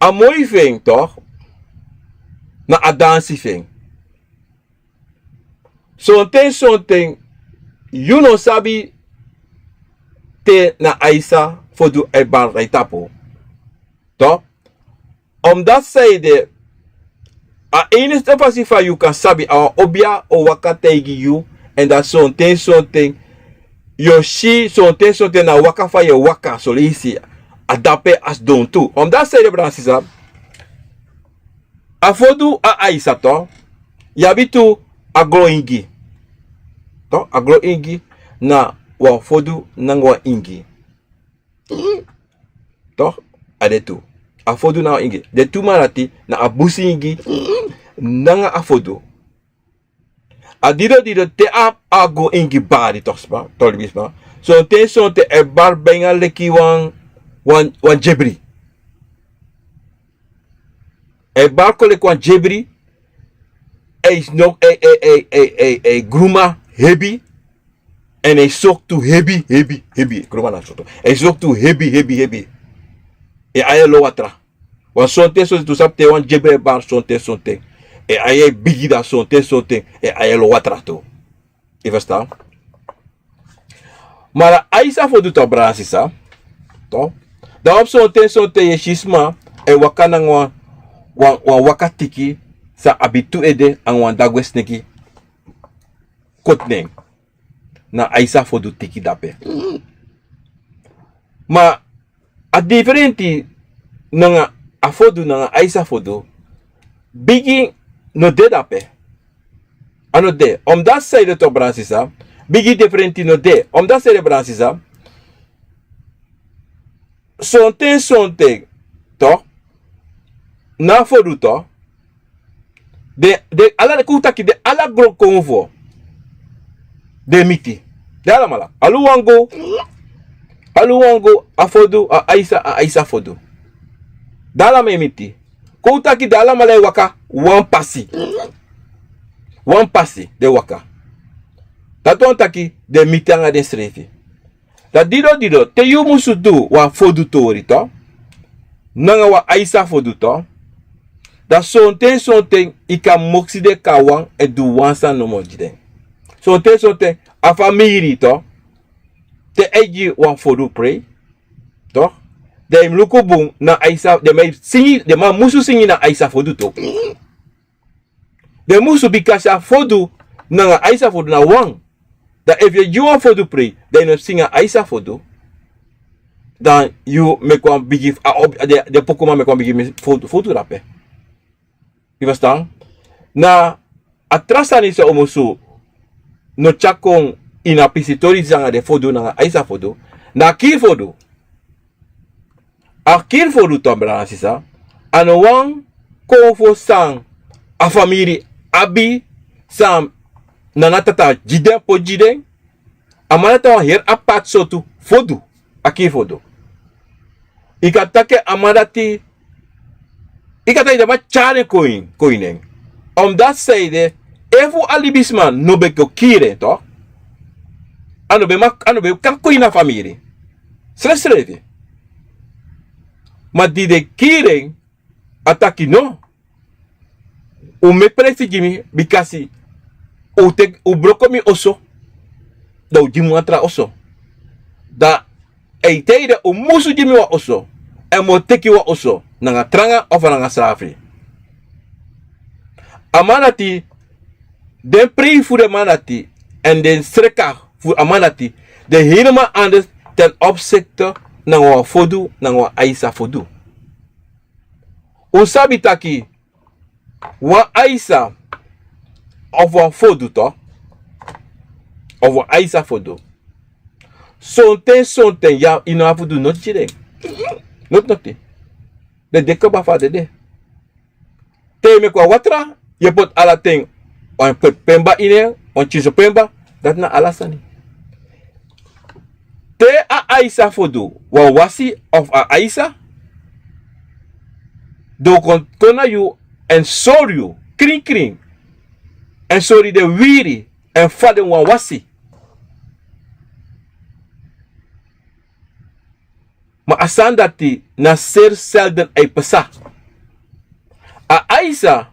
A moi fu en tu na a dansi fu en. Sonten sonten yu no sabi te na Aisa Fodu a e bari na yu tapu. Tu. Omdati san ede, a enigste fasi fa yu kan sabi, a wan obia o waka taigi yu. Èn dan sonten sonten yu o si, sonten sonten na waka fa yu e waka soleisi, a dape a sidon tu. Omdati san ede, brada sisa, a Fodu, a Aisa tu, yu abi tu a gron ingi. Tu, a gron ingi na wan Fodu nanga wan ingi. Tu, a de tu. A Fodu nanga wan ingi. Den tu man dati na a busi ingi nanga a Fodu. A dido dido te a, a go ingi bari, toch sma, toch libisma. Sonten sonten e bari benga leki wan, wan, wan jebri. E bari kon leki wan jebri. E is no, e, e, e, e, e, e gruma hebi. En e soktu hebi, hebi, hebi. Gruma na soktu. E soktu hebi, hebi, hebi. E aya lo watra. Wan sonten sonten, un sabi te wan jebri e bari sonten sonten. E aya e bigi, dan sonten sonten e aya e lo watra tu. Yu e ferstan? Ma a aisa fu du tu, brada nanga sisa. Tu. Dan wan sonten sonten yu e si sma e waka nanga wan, wan, wan waka tiki san abi tu ede anga wan dagwe sneki koti nen. Na aisa fu du tiki dape. Ma a diferenti nanga a fu du nanga aisa fu du. Bigi no de dape. A no de. Omdat san ede tu, brada nanga sisa. Bigi diferenti no de. Omdat san ede, brada nanga sisa. Sonten sonten, toch, na fu du, toch. Den, den ala, kon un taki den ala grontapu fu den miti. Den alamala. Alu wan go, alu wan go, a fu du, a aisa, a aisa fu du. Den alamala e miti. Kon un taki den alamala e waka wan pasi. Wan pasi den waka. Dati wani taki den miti anga densrefi. Dan dido dido, te yu musu du wan fu du tori, toch, nanga wan aisa fu du, toch, dan sonten sonten yu kan moksi den kawan e du wan sani nomo gi den. Sonten sonten a famiri, toch, te a e gi wan fu du prei, toch, dan yu mus luku bun na aisa, den man e singi, den man musu singi na aisa fu du tu. Den musu, bikasi a fu du nanga aisa fu du na wan. Dan efu yu e gi wan fu du prei, dan yu no singi a aisa fu du. Dan yu meki wan bigi, a, den, den pokuman meki wan bigi fu du, fu du dape. Yu e ferstan? Na a tra sani san un musu no tyari kon ini a pisi tori disi anga den fu du nanga aisa fu du. Na a kiri fu du. A kiri fu du, toch, brada nanga sisa. A no wan konfo san a famiri abi, san nana tata gi den, poti gi den. A man dati na wan heri apart sortu fu du. A kiri fu du. Yu kan taki a man dati, yu kan taki den man tyari en kon ini, kon ini en. Omdat san ede, efu a libisma no ben kon kiri en, toch, a no ben mag, a no ben kan kon ini a famiri. Srefsrefi. Ma di den kiri en, a taki no. Un meki presi gi mi, bikasi un teki, un broko mi oso. Dan un gi mi wan tra oso. Dan a e taigi den, un musu gi mi wan oso. Èn mi o teki wan oso nanga tranga of nanga srafri. A man dati, den prei fu den man dati èn den sreka fu a man dati, den helemaal anders ten opzichte nanga wan fu du, nanga wan aisa fu du. Un sabi taki wan aisa of wan fu du, toch, of wan aisa fu du, sonten sonten ya, yu no abi fu du noti gi den. Noti noti. Den de kaba fu a dede. Te yu meki wan watra, yu e poti ala ten, wan poti pemba ini en, wan tyinso pemba, dati na ala sani. Te a aisa fu du, wan wasi of a aisa, den o kon, kon na yu èn sori yu krinkrin, èn sori den wiri, èn fa den wani wasi. Ma a sani dati na seri selden a e pasa. A aisa,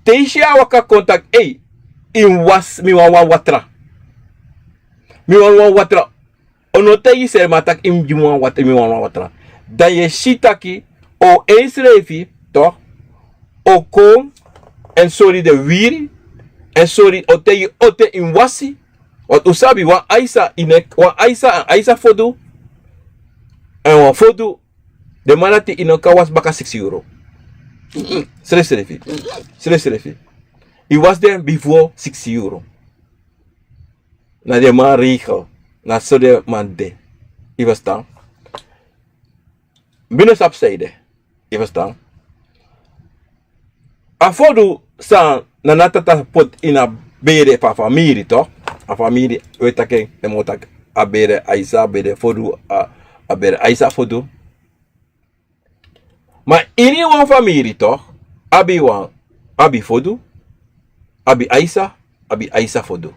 te yu si a waka kon taki: "Ei, yu mus wasi, mi wani wan watra. Mi wani wan watra." A no taigi srefi, ma a taki: "Yu mus gi mi wan watra, mi wani wan watra." Dan yu e si taki a ensrefi, toch, o kon èn sori den wiri, èn sori, o taigi yu on ten yu mus wasi. Want un sabi, wan aisa, yu no kan, wan aisa, èn aisa fu du, èn wan fu du, den man dati yu no kan wasi baka siksi yuru. Srefsrefi. Srefsrefi. Yu wasi den bifo siksi yuru. Na den man regel. Na so den man de. Yu e ferstan? Mi no sabi san ede. Yu e ferstan? A fodu san na na tata poti ini a bere fu a famiri, to. A famiri, we taki en, den mu taki a bere Aisa, a bere fodu, a, a bere Aisa fodu. Ma ini wan famiri, to, abi wan, abi fodu, abi Aisa, abi Aisa fodu.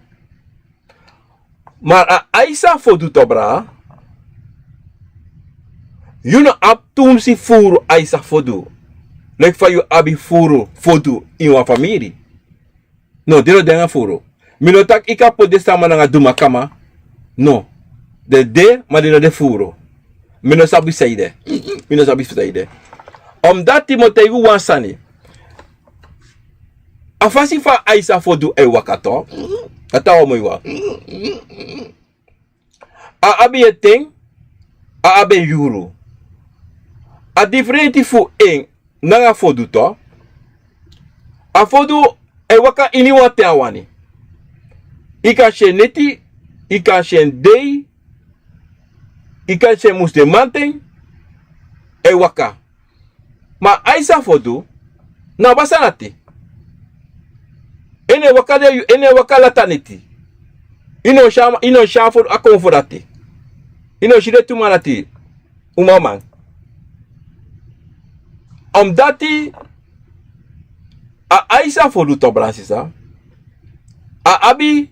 Ma a Aisa fodu, to, bra, yu no abi tumsi furu Aisa fodu. Leki fa yu abi furu fodu ini wan famiri. No, den no de nanga furu. Mi no taki yu kan poti den sama nanga dumakama. No. Den de, ma den no de furu. Mi no sabi san ede. Mi no sabi san ede. Omdati mi o taigi wan sani. A fasi fa Aisa fodu e waka, to, a tan wan moi wan. A abi en ten, a abi en yuru. A difrenti fu en nanga fodu, to. A fodu e waka ini wan ten a wani. Yu kan si en neti, yu kan si en dei, yu kan si en musu de manten, e waka. Ma Aisa fodu, na basa nati. Yu no e waka de, yu no e waka lati a neti. Yu no si a, yu no si a fodu a kon fu dati. Yu no si den tu man nati. Umaman. Omdati a Aisa fodu, to, bra, sisa, a abi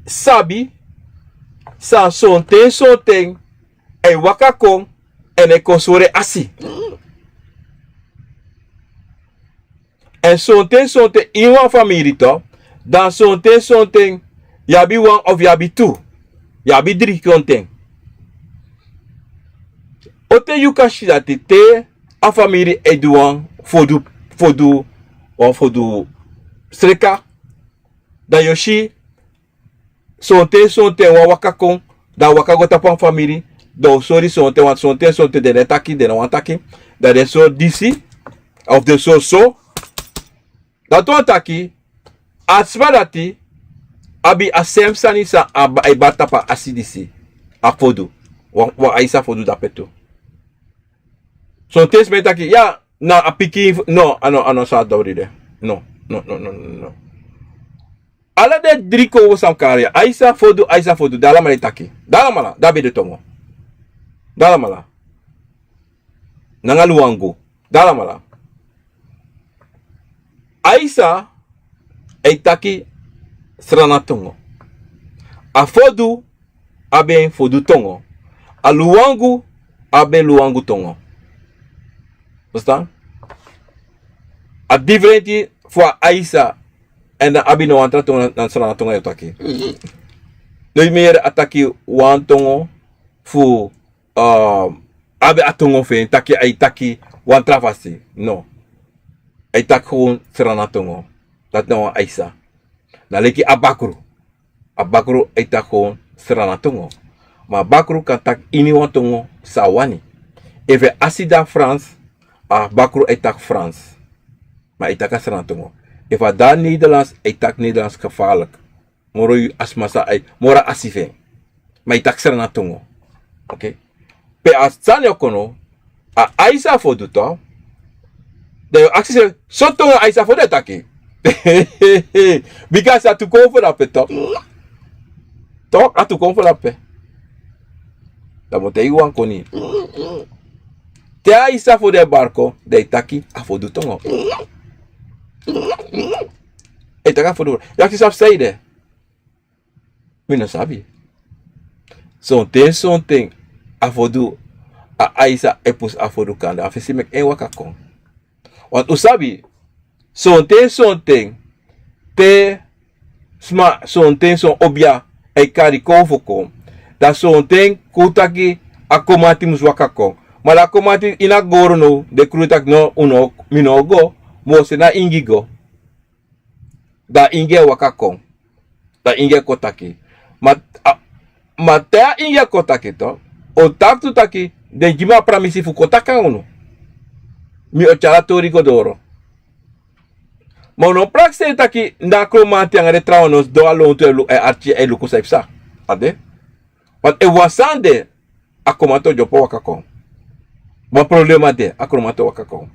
sabi san sonten sonten e waka kon èn e kon sori en asi. Èn sonten sonten ini wan famiri, to, dan sonten sonten yu abi wan of yu abi tu, yu abi dri sonten. Ote yu kan si dati te a famiri e du wan fodu, fodu, wan fodu sreka, dan yu o si sonten sonten wan waka kon, dan a waka go tapu a famiri, dan o sori sonten, want sonten sonten den no e taki, den no wani taki, dan den sori disi, of den sori so. Dati wani taki a sma dati abi a sem sani san a ba-, e bari tapu a asi disi, a fodu. Wan, wan Aisa fodu de ape tu. Sonten sma e taki, ya, na a pikin fu, no, a no, a no so a dori de. No, no, no, no, no, no. Ala den dri kownu san mi kari ya, Aisa fodu, Aisa fodu, den alamala e taki. Den alamala, den abi den tongo. Den alamala. Nanga Luangu. Den alamala. Aisa e taki Srana tongo. A fodu abi en fodu tongo. A Luangu abi en Luangu tongo. Verstaan? A difrenti fu a Aisa èn a abi no wan tra tongo, na, na Srana tongo yu o taki. No, yu mi yere a taki wan tongo fu, um, abi a tongo fu en, taki, a e taki wan tra fasi. No. A e taki gewoon Srana tongo. Dati na wan Aisa. Na leki a bakru. A bakru e taki gewoon Srana tongo. Ma a bakru kan taki iniwan tongo san a wani. Efu en asi de na Frans, a bakru e taki Frans. Ma a e taki a Srana tongo. Efu a de na Nederlands, a e taki Nederlands gevaarlijk. Moro yu a sma san ai, moro a asi fu en. Ma a e taki Srana tongo. Oké. Pe a sani o kon now, a Aisa fodu tu. Dan yu o aksi srefi, sortu tongo Aisa fodu e taki. Bika a sa tu kon fu dape tu. Tu, a tu kon fu dape. Dan mi o taigi yu wan koni. Te Aisa fodu e bari kon, dan yu taki a fodu tongo. Yu taki a fodu. Yu aksi sabi san ede. Mi no sabi. Sonten, sonten, a fodu, a Aisa e pusu a fodu kanda. A fesi meki en waka kon. Want un sabi, sonten, sonten, te sma, sonten, son obia e kari kon fu kon. Dan sonten kon taki a komanti mus waka kon. Ma dan a komanti ini a goro now, den krui taki no, un no, mi no o go, mi o seni a ingi go. Dan a ingi e waka kon. Dan a ingi e kon taki. Ma, a, ma te a ingi e kon taki tu, o taki tu taki, den gi mi a pramisi fu kon taki nanga unu. Mi o tyari a tori go doro. Ma un no prakseri taki, na a komanti anga den trawan no sidon a lontu e lu-, e arki e luku san e psa. A de. Want efu wan sani de, a komanti o dyopo waka kon. Wan problema de, a komanti o waka kon.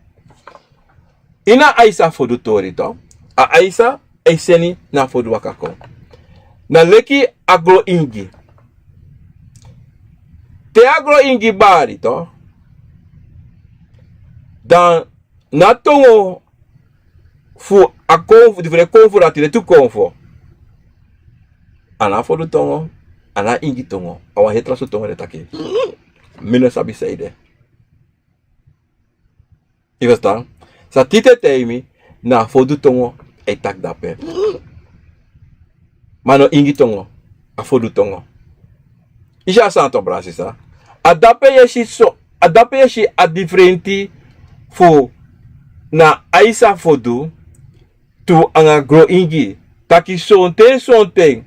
Ini a Aisa fodu tori to, a Aisa e seni na fodu waka kon. Na leki a gro ingi. Te a gro ingi bari to, dan na tongo fu a konfo, di fu den konfo dati, den tu konfo. A no a fodu tongo, a no a ingi tongo, a wan heri tra so tongo den taki. Mi no sabi san ede. Yu ferstan? San tite taigi mi, na a fodu tongo a e taki dape. Ma no ingi tongo, a fodu tongo. Yu si a sani tu, brada sisa. A dape yu e si so, a dape yu e si a difrenti fu na Aisa fodu tu anga gro ingi. Taki sonten sonten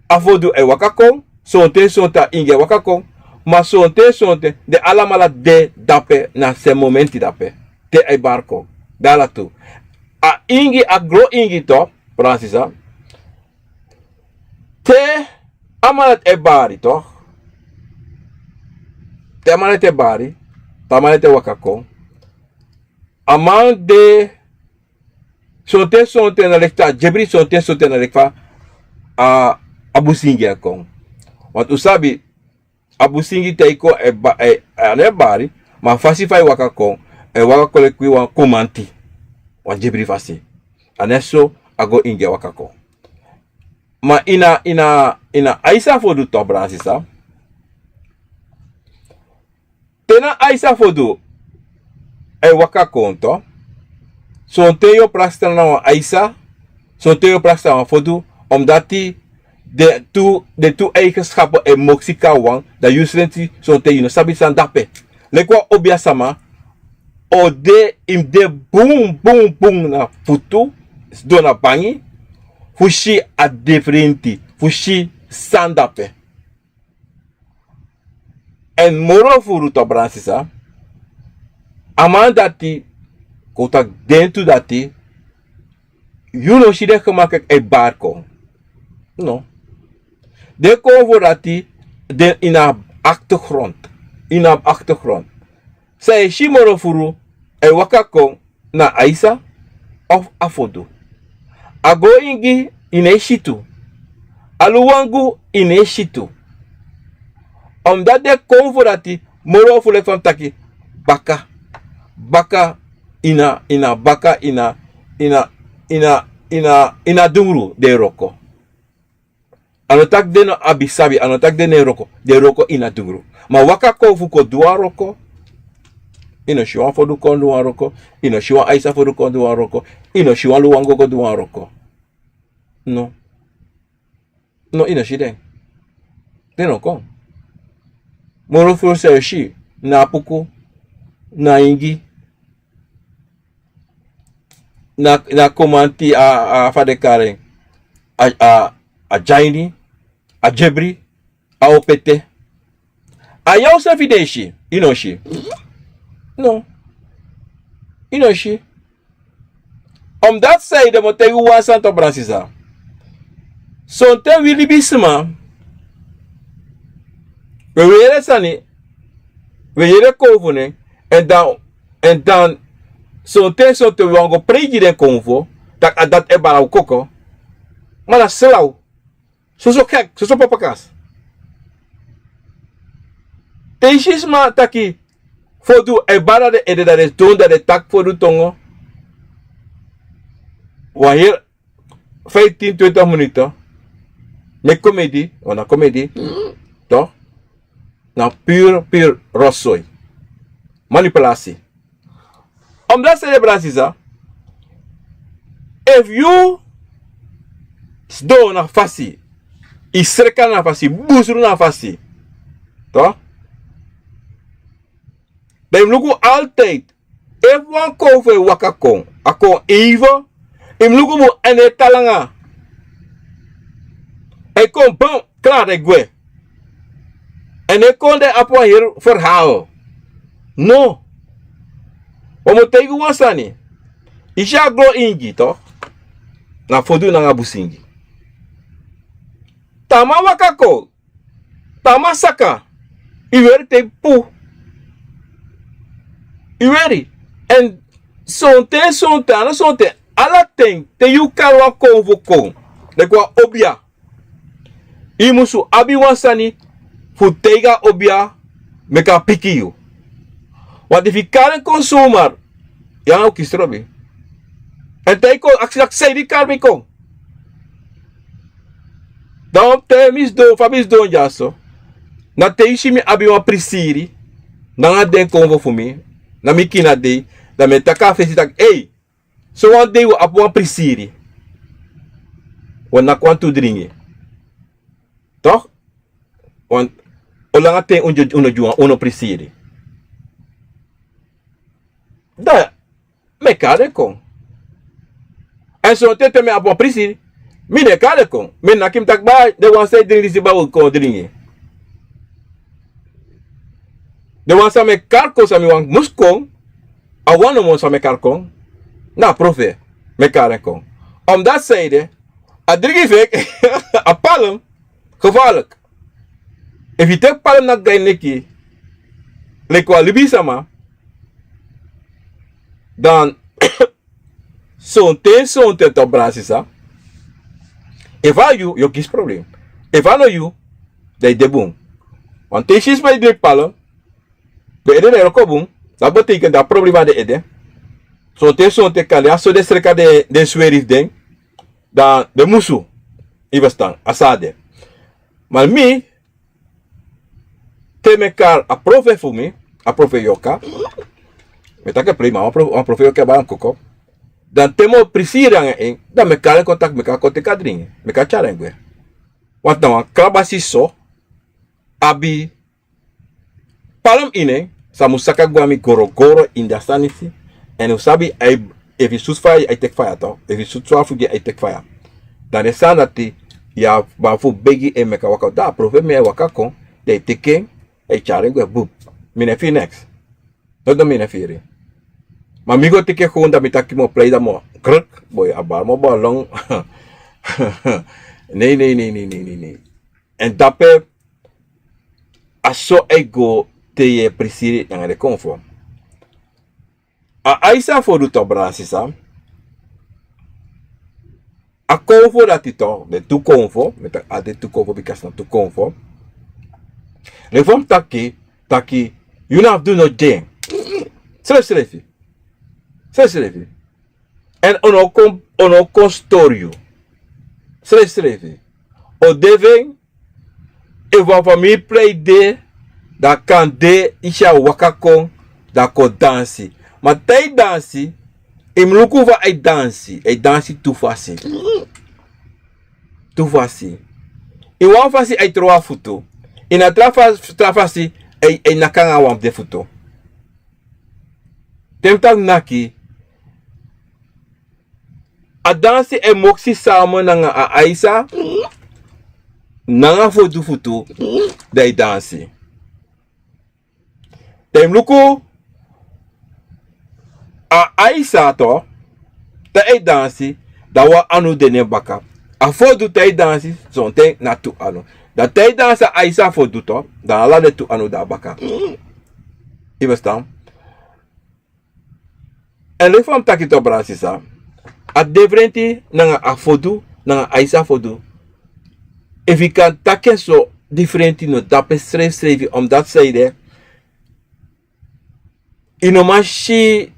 a fodu e waka kon, sonten sonten a ingi e waka kon, ma sonten sonten den alamala de dape na sen momenti dape. Te a e bari kon, dala tu. A ingi, a gro ingi to, brada sisa. Te a man dati e bari to, te a man dati e bari, te a man dati e waka kon, a man de sonten sonten na leki fa a dyebri, sonten sonten na leki fa a, a busingi e kon. Want un sabi, a busingi te a e kon, e ba, e, a no e bari, ma a fasi fa a e waka kon, a e waka kon leki wan kumanti, wan dyebri fasi. A no so a gro ingi e waka kon. Ma ini a, ini a, ini a Aisa fodu to, brada sisa. Te na Aisa fodu a e waka kon to, sonten yu o prakseri na wan Aisa, sonten yu o prakseri na wan fodu, omdati den tu, den tu eigenschap e moksi kon na wan, dan yu srenti sonten yu no sabi san dape. Leki wan obiasama o de, yu mus de bun bun bun na futu, sidon na bangi, fu si a difrenti, fu si san dape. Èn moro furu tu, brada sisa. A man dati, kon taki den tu dati, yu no si den gemakkelijk e bari kon. No. Den konfo dati, den ini a achtergrond. Ini a achtergrond. San yu e si moro furu, a e waka kon, na Aisa of a fodu. A gro ingi yu no e si tu. A luwangu yu no e si tu. Omdati den konfo dati moro fu leki fa mi taki baka. Baka ini a, ini a baka ini a, ini a, ini a, ini a, ini a dungru den e wroko. A no taki den no abi sabi, a no taki den no e wroko, den e wroko ini a dungru. Ma waka kon fu kon du wan wroko. Yu no si wan fodu kon du wan wroko. Yu no si wan Aisa fodu kon du wan wroko. Yu no si wan luwangu kon du wan wroko. No. No, yu no si den. Den no kon. Moro furu san yu si, na a puku, na a ingi, na, na a kumanti, a, a fa den kari en, a, a, a dyani, a dyebri, a opete. A yu srefi den e si, yu no si. No. Yu no si. Omdati san ede mi o taigi un wan sani tu, brada sisa. Sonten wi libisma, we, wi e yere sani, wi e yere konfo nen, èn dan, èn dan, sonten, sonten wi wani go prei gi den konfo, taki a dati e bari un koko. Ma na slaw. Soso gek, soso papakas. Te yu si sma taki fodu e bari den ede, dan den sidon, dan den taki fodu tongo. Wan heri vijftien, twintig minuten. Meki komedi, want na komedi. Toch? Na puur, puur rotzooi. Manipulatie. Omdati san ede, brada sisa, efu yu sidon na fasi, yu sreka na fasi, busru na fasi, toch? Dan yu mus luku altijd, efu wan konfo e waka kon, a kon even, yu mus luku bun, èn a e tan langa. A e kon bam, klaar, a e gwe. Èn a e kon, dan a e abi wan heri verhaal. No. Wi mu taigi un wan sani. Yu si a gron ingi, toch? Na fodu nanga busingi. Te a man waka kon, te a man saka, yu weri te yu pu. Yu weri. Èn Sonten sonten a no sonten, ala ten te yu kari wan kon fu kon, leki wan obia, yu musu abi wan sani fu taigi a obia meki a piki yu. Want efu yu kari en kon sumar, yu nanga o kisi trobi. Èn te yu kon aksi taki san yu di kari mi kon. Dan te mi sidon fa mi sidon dyaso, na te yu si mi abi wan prisiri nanga den konfo fu mi, na mi kina dei, dan mi e taki a fesi taki ei, sowan dei wi abi wan prisiri. Wi o naki wantu dringi. Tok'? Wan o langa ten un no gi wan un no prisiri. Dan mi e kari den kon. Èn sonten te mi abi wan prisi, mi no e kari den kon. Mi e naki mi taki bai den wan san e dringi disi bai wi kon dringi. Den wan san mi e kari kon san mi wani mus kon, a wan nomo san mi e kari kon, na a profe mi e kari en kon. Omdati san ede a dringi feki a palm. Gevaarlik. Efu yu teki palm na gaineki leki wan libisama, dan sonten sonten tok' brada sisa, efu a yu yu o kisi problem. Efu a no yu, dan yu de bun. Wan ten sisi fu e dringi palm, den ede na e wroko bun. Dati betekent dan a problema de ede. Sonten sonten kan de a so den sreka den sweri fu den, dan den musu. Yu ferstan a so a de. Ma mi, te mi e kari a profe fu mi, a profe yoka, mi e taki en prei ma wan profe yoka e bai en koko. Dan te mi o prisiri nanga en, dan mi e kari en kon taki meki a kon teki a dringi, meki a tyari en gwe. Wantu na wan krabasi so abi palm ini en, san mus saka gwe na mi gorogoro ini den a sani disi. Èn un sabi, efu yu sutu faya a e teki faya tok', efu yu sutu swafu gi a e teki faya. Dan den sani dati yu abi fu begi en meki a waka. Dan a profe mi e waka kon, dan yu teki en, dan yu tyari en gwe bub. Mi no e firi neks. Nodo mi no e firi. Ma mi go teki en kon dan mi taki mi o plei dan mi o kruk, boi a bari mi o bari long. Nei nei nei nei. Èn dape a so a e go te yu e prisiri nanga den konfo. A aisi a fodu tok' brada sisa. A konfo dati tok', den tu konfo, mi e taki a den tu konfo bika a si na tu konfo. Leki fa mi taki taki yu no abi du no gi en. Srefsrefi. Srefsrefi. Èn un no kon un no kon stori yu. Srefsrefi. O de fu en. Efu wan famiri prei de, dan kande yu si a waka kon, dan a kon dansi. Ma te a e dansi, yu mus luku fa a e dansi. A e dansi tu fasi. Tu fasi. Ini wan fasi a e tron a futu. Ini a tra fasi a e naki nanga a wan fu den futu. Te mi taki naki, a dansi e moksi sama nanga a aisa nanga fodu futu. Dan e dansi. Dan yu mus luku a aisa to, te a e dansi, dan wan anu de na en baka. A fodu te a e dansi sonten na tu anu. Dan te a e dansi a aisa fodu to, dan ala den tu anu de na baka. Yu ferstan? Èn leki fa mi taki to brada sisa, a diferenti nanga a fodu nanga a aisa fodu. Efu yu kan taki en so, diferenti no dape srefsrefi. Omdati san yu de, yu no man si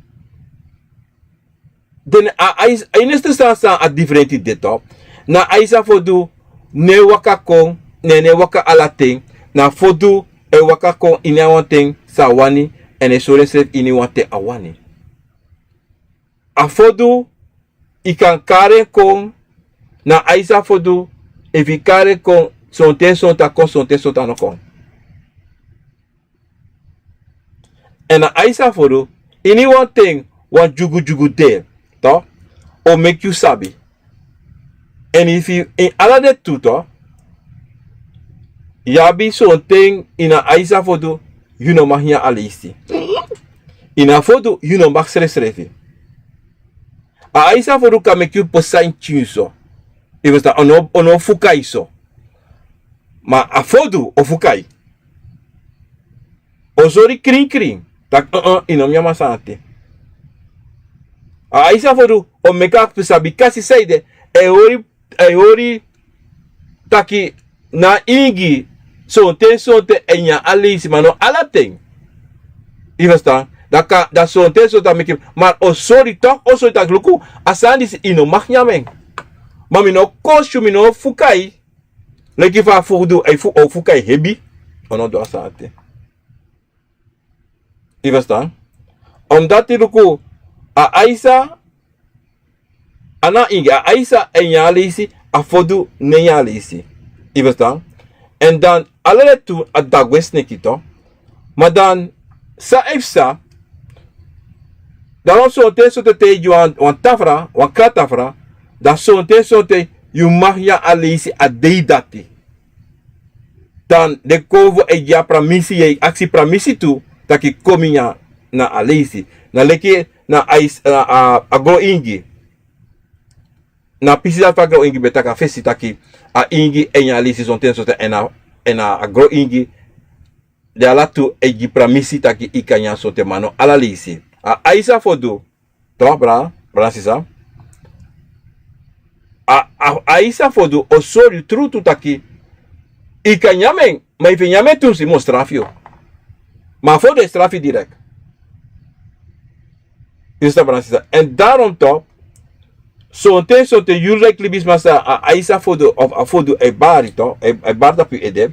den a aisa a ini en stru sani san a diferenti de to. Na a aisa fodu no e waka kon, ne no e waka ala ten. Na fodu e waka kon ini a wan ten san a wani, èn e sori ensrefi ini wan ten a wani. A fodu yu kan kari en kon. Na a aisa fodu, efu yu kari en kon, sonten sonten a kon, sonten sonten a no kon. Èn a aisa fodu, ini wan ten wan dyugudyugu de, to, o meki yu sabi. Èn efu yu ini ala den tu to, yu abi sonten ini a aisa fodu, yu no man hia a leisti. Ini a fodu yu no man srefsrefi. A aisa fodu kan meki yu poti san ini tyin so. Yu ferstan? O no o no fuka yu so. Ma a fodu o fuka yu. O sori krinkrin taki, yu no mus nyan masana te. A Aisa fodu o meki a sabi kasi sanede. A e hori, a e hori taki na ingi sonten sonten a e nyan a leisi, ma no ala ten. Yu ferstan? Dan sonten sonten a meki, ma o sori tok, o sori taki luku, a sani disi yu no mag nyan en. Ma mi no kosi yu, mi no fuka yu. Leki fa a fodu, a e fu o fuka yu hebi. O no du a sani ati. Yu ferstan? Omdati luku, a Aisa, a na ingi, a Aisa e nyan a leisi, a fodu no e nyan a leisi. Yu ferstan? Èn dan ala den tu a dagwe sneki tu. Ma dan san e psa, dan wan sonten sonten te yu gi wan tafra, wan kratafra, dan sonten sonten yu mag nyan a leisi a dei dati. Dan den konfo e gi a pramisi, yu e aksi pramisi tu, taki kon mi nyan na a leisi. Na leki na a, a, a gron ingi. Na pisi dati fu a gron ingi ben taki a fesi taki a ingi e nyan a leisi sonten sonten, èn a, èn a gron ingi, den ala tu e gi pramisi taki yu kan nyan sonten, ma no ala leisi. A Aisa fodu, to, bra, bra sisa. A, a, a Aisa fodu o sori yu tru tu taki yu kan nyan en, ma efu yu nyan en tu, mi o strafu yu. Ma a fodu e strafu yu direkt. Yu sa, bra sisa. Èn daarom tu, sonten sonten yu leki libisma san a Aisa fodu of a fodu e bari tu, e, e bari tapu yu ede.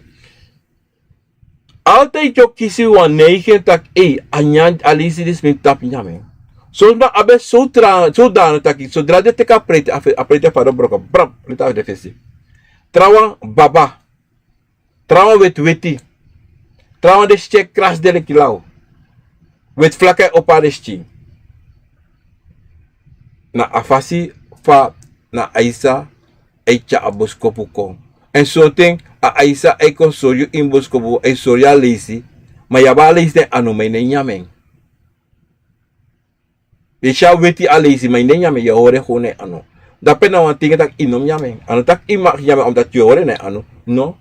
Altijd yu o kisi wan neiging taki, ei, a nyan, a leisi disi mi tapu nyan en. Son sma abi so tra, so dano taki, sodra den teki a preti, a fe-, a preti a fadon broko, brap, leti a de fesi. Trawan baba. Trawan wetiweti. Trawan den skin e krasi de leki law. Weti flaka e opo na den skin. Na a fasi fa na Aisa e tyari a boskopu kon. Èn sonten a Aisa e kon sori yu ini boskopu, e sori yu a leisi, ma yu abi a leisi na yu anu, ma yu no e nyan en. Yu e si a weti a leisi, ma yu no e nyan en, yu e hori en na yu anu. Dape na wan ten taki yu no mu nyan en. A no taki yu mag nyan en omdati yu e hori en na yu anu. No.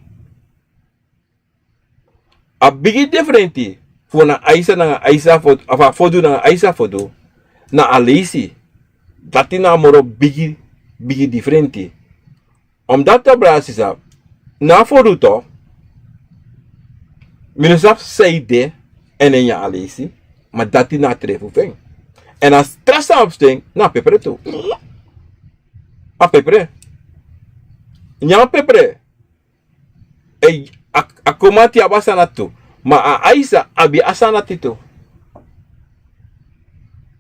A bigi difrenti fu na Aisa nanga Aisa fodu, of a fodu nanga Aisa fodu, na a leisi. Dati na a moro bigi, bigi difrenti. Omdati, bra sisa, na a fodu tu, mi no sabi san e de, èn e nyan a leisi, ma dati na a trefu fu en. Èn a tra san a psa, na pepre tu. A pepre. Nyan pepre. Ei, a, a komati abi a sani dati tu. Ma a Aisa abi a sani dati tu.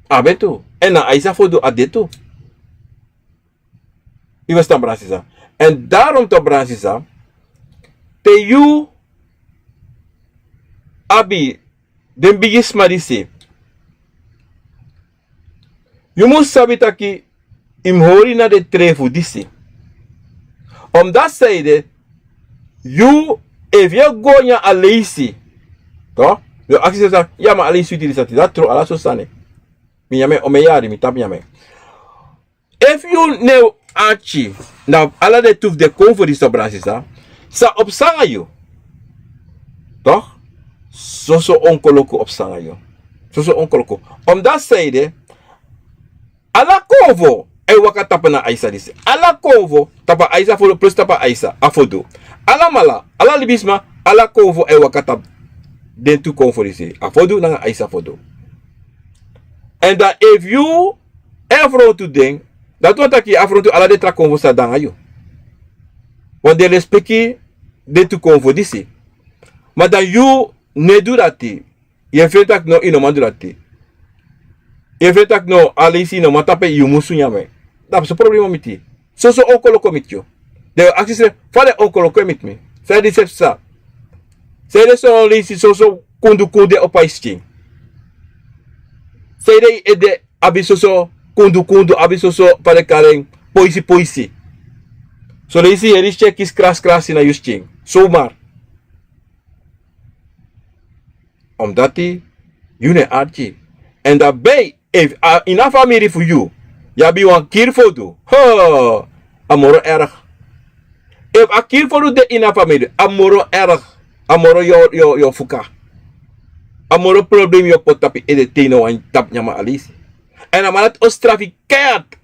Abi en tu. Èn na Aisa fodu a de tu. Yu ferstan, bra sisa. Èn daarom tu, bra sisa, te yu abi den bigisma disi, yu mus sabi taki yu mus hori na den trefu disi. Omdati sanede, yu, efu yu e go nyan a leisi, to, yu o aksi yu srefi taki, ya, ma a leisi switi disi ati, dati tru, ala so sani. Mi nyan en, omeni yari mi tapu nyan en. Efu yu no e arki na ala den tu fu den konfo disi, bra sisa, san o psa nanga yu? Toch? Soso ongeluku o psa nanga yu. Soso ongeluku. Omdati sanede, ala konfo e waka tapu na Aisa disi. Ala konfo tapu Aisa fodu plus tapu Aisa, a fodu. Alamala, ala libisma, ala konfo e waka tapu den tu konfo disi. A fodu nanga Aisa fodu. Èn dan efu yu e frontu den, dati wani taki yu e frontu ala den tra konfo san de nanga yu. Want den e lespeki den tu konfo disi. Ma dan yu no e du dati. Yu e feni taki no, yu no man du dati. Yu e feni taki no, a leisi yu no man tapu en, yu musu nyan en. Dan so problema o miti. Soso ongeluku o miti yu. Den o aksi srefi, fa den ongeluku e miti mi? San disi e psa? Sanede son leisi soso kundukundu e opo a yu skin? Sanede yu ede abi soso kundukundu, abi soso, fa den e kari en, poisi poisi? Son leisi yu e yere skin e kisi kraskrasi na yu skin. Zomaar. Omdati yu no e arki. Èn daarbij, efu a, ini a famiri fu yu, yu abi wan kiri fodu, ho, a moro erg. Efu a kiri fodu de ini a famiri, a moro erg. A moro yu o, yu o, yu o fuka. A moro problem yu o poti tapu yu ede te yu no wani tapu nyan a leisi. Èn a man dati o strafu yu keihard.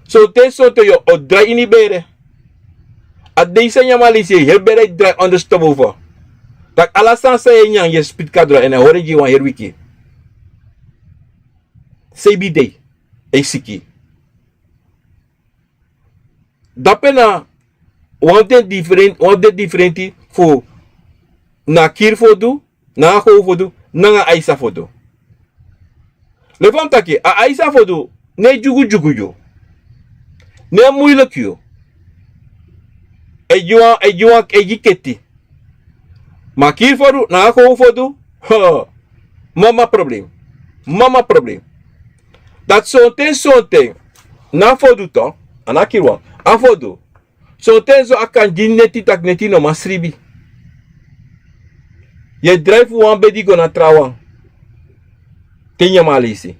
Sonten sonten yu o drai ini bere. A dei san yu nyan man leisi yu heri bere e drai ondersteboven. Tak' ala sani san yu e nyan yu e spiti kadra èn a e hori en gi yu wan heri wiki. Seibi dei e siki. Dape na wan fu den diferenti wan fu den diferenti fu na kiri fodu, nanga kow fodu, nanga aisa fodu. Leki fa mi taki a aisa fodu no e dyugudyugu yu. No e muiliki yu. E gi wan e gi wan e gi keti. Ma a kiri fodu nanga kow fodu. Mama problem. Mama problem. Dati sonten sonten na a fodu to. A na a kiri wan a fodu. Sonten so a kan gi neti tak' neti no man sribi. Yu e drai fu wan bedi go na trawan. Te nyan man leisi.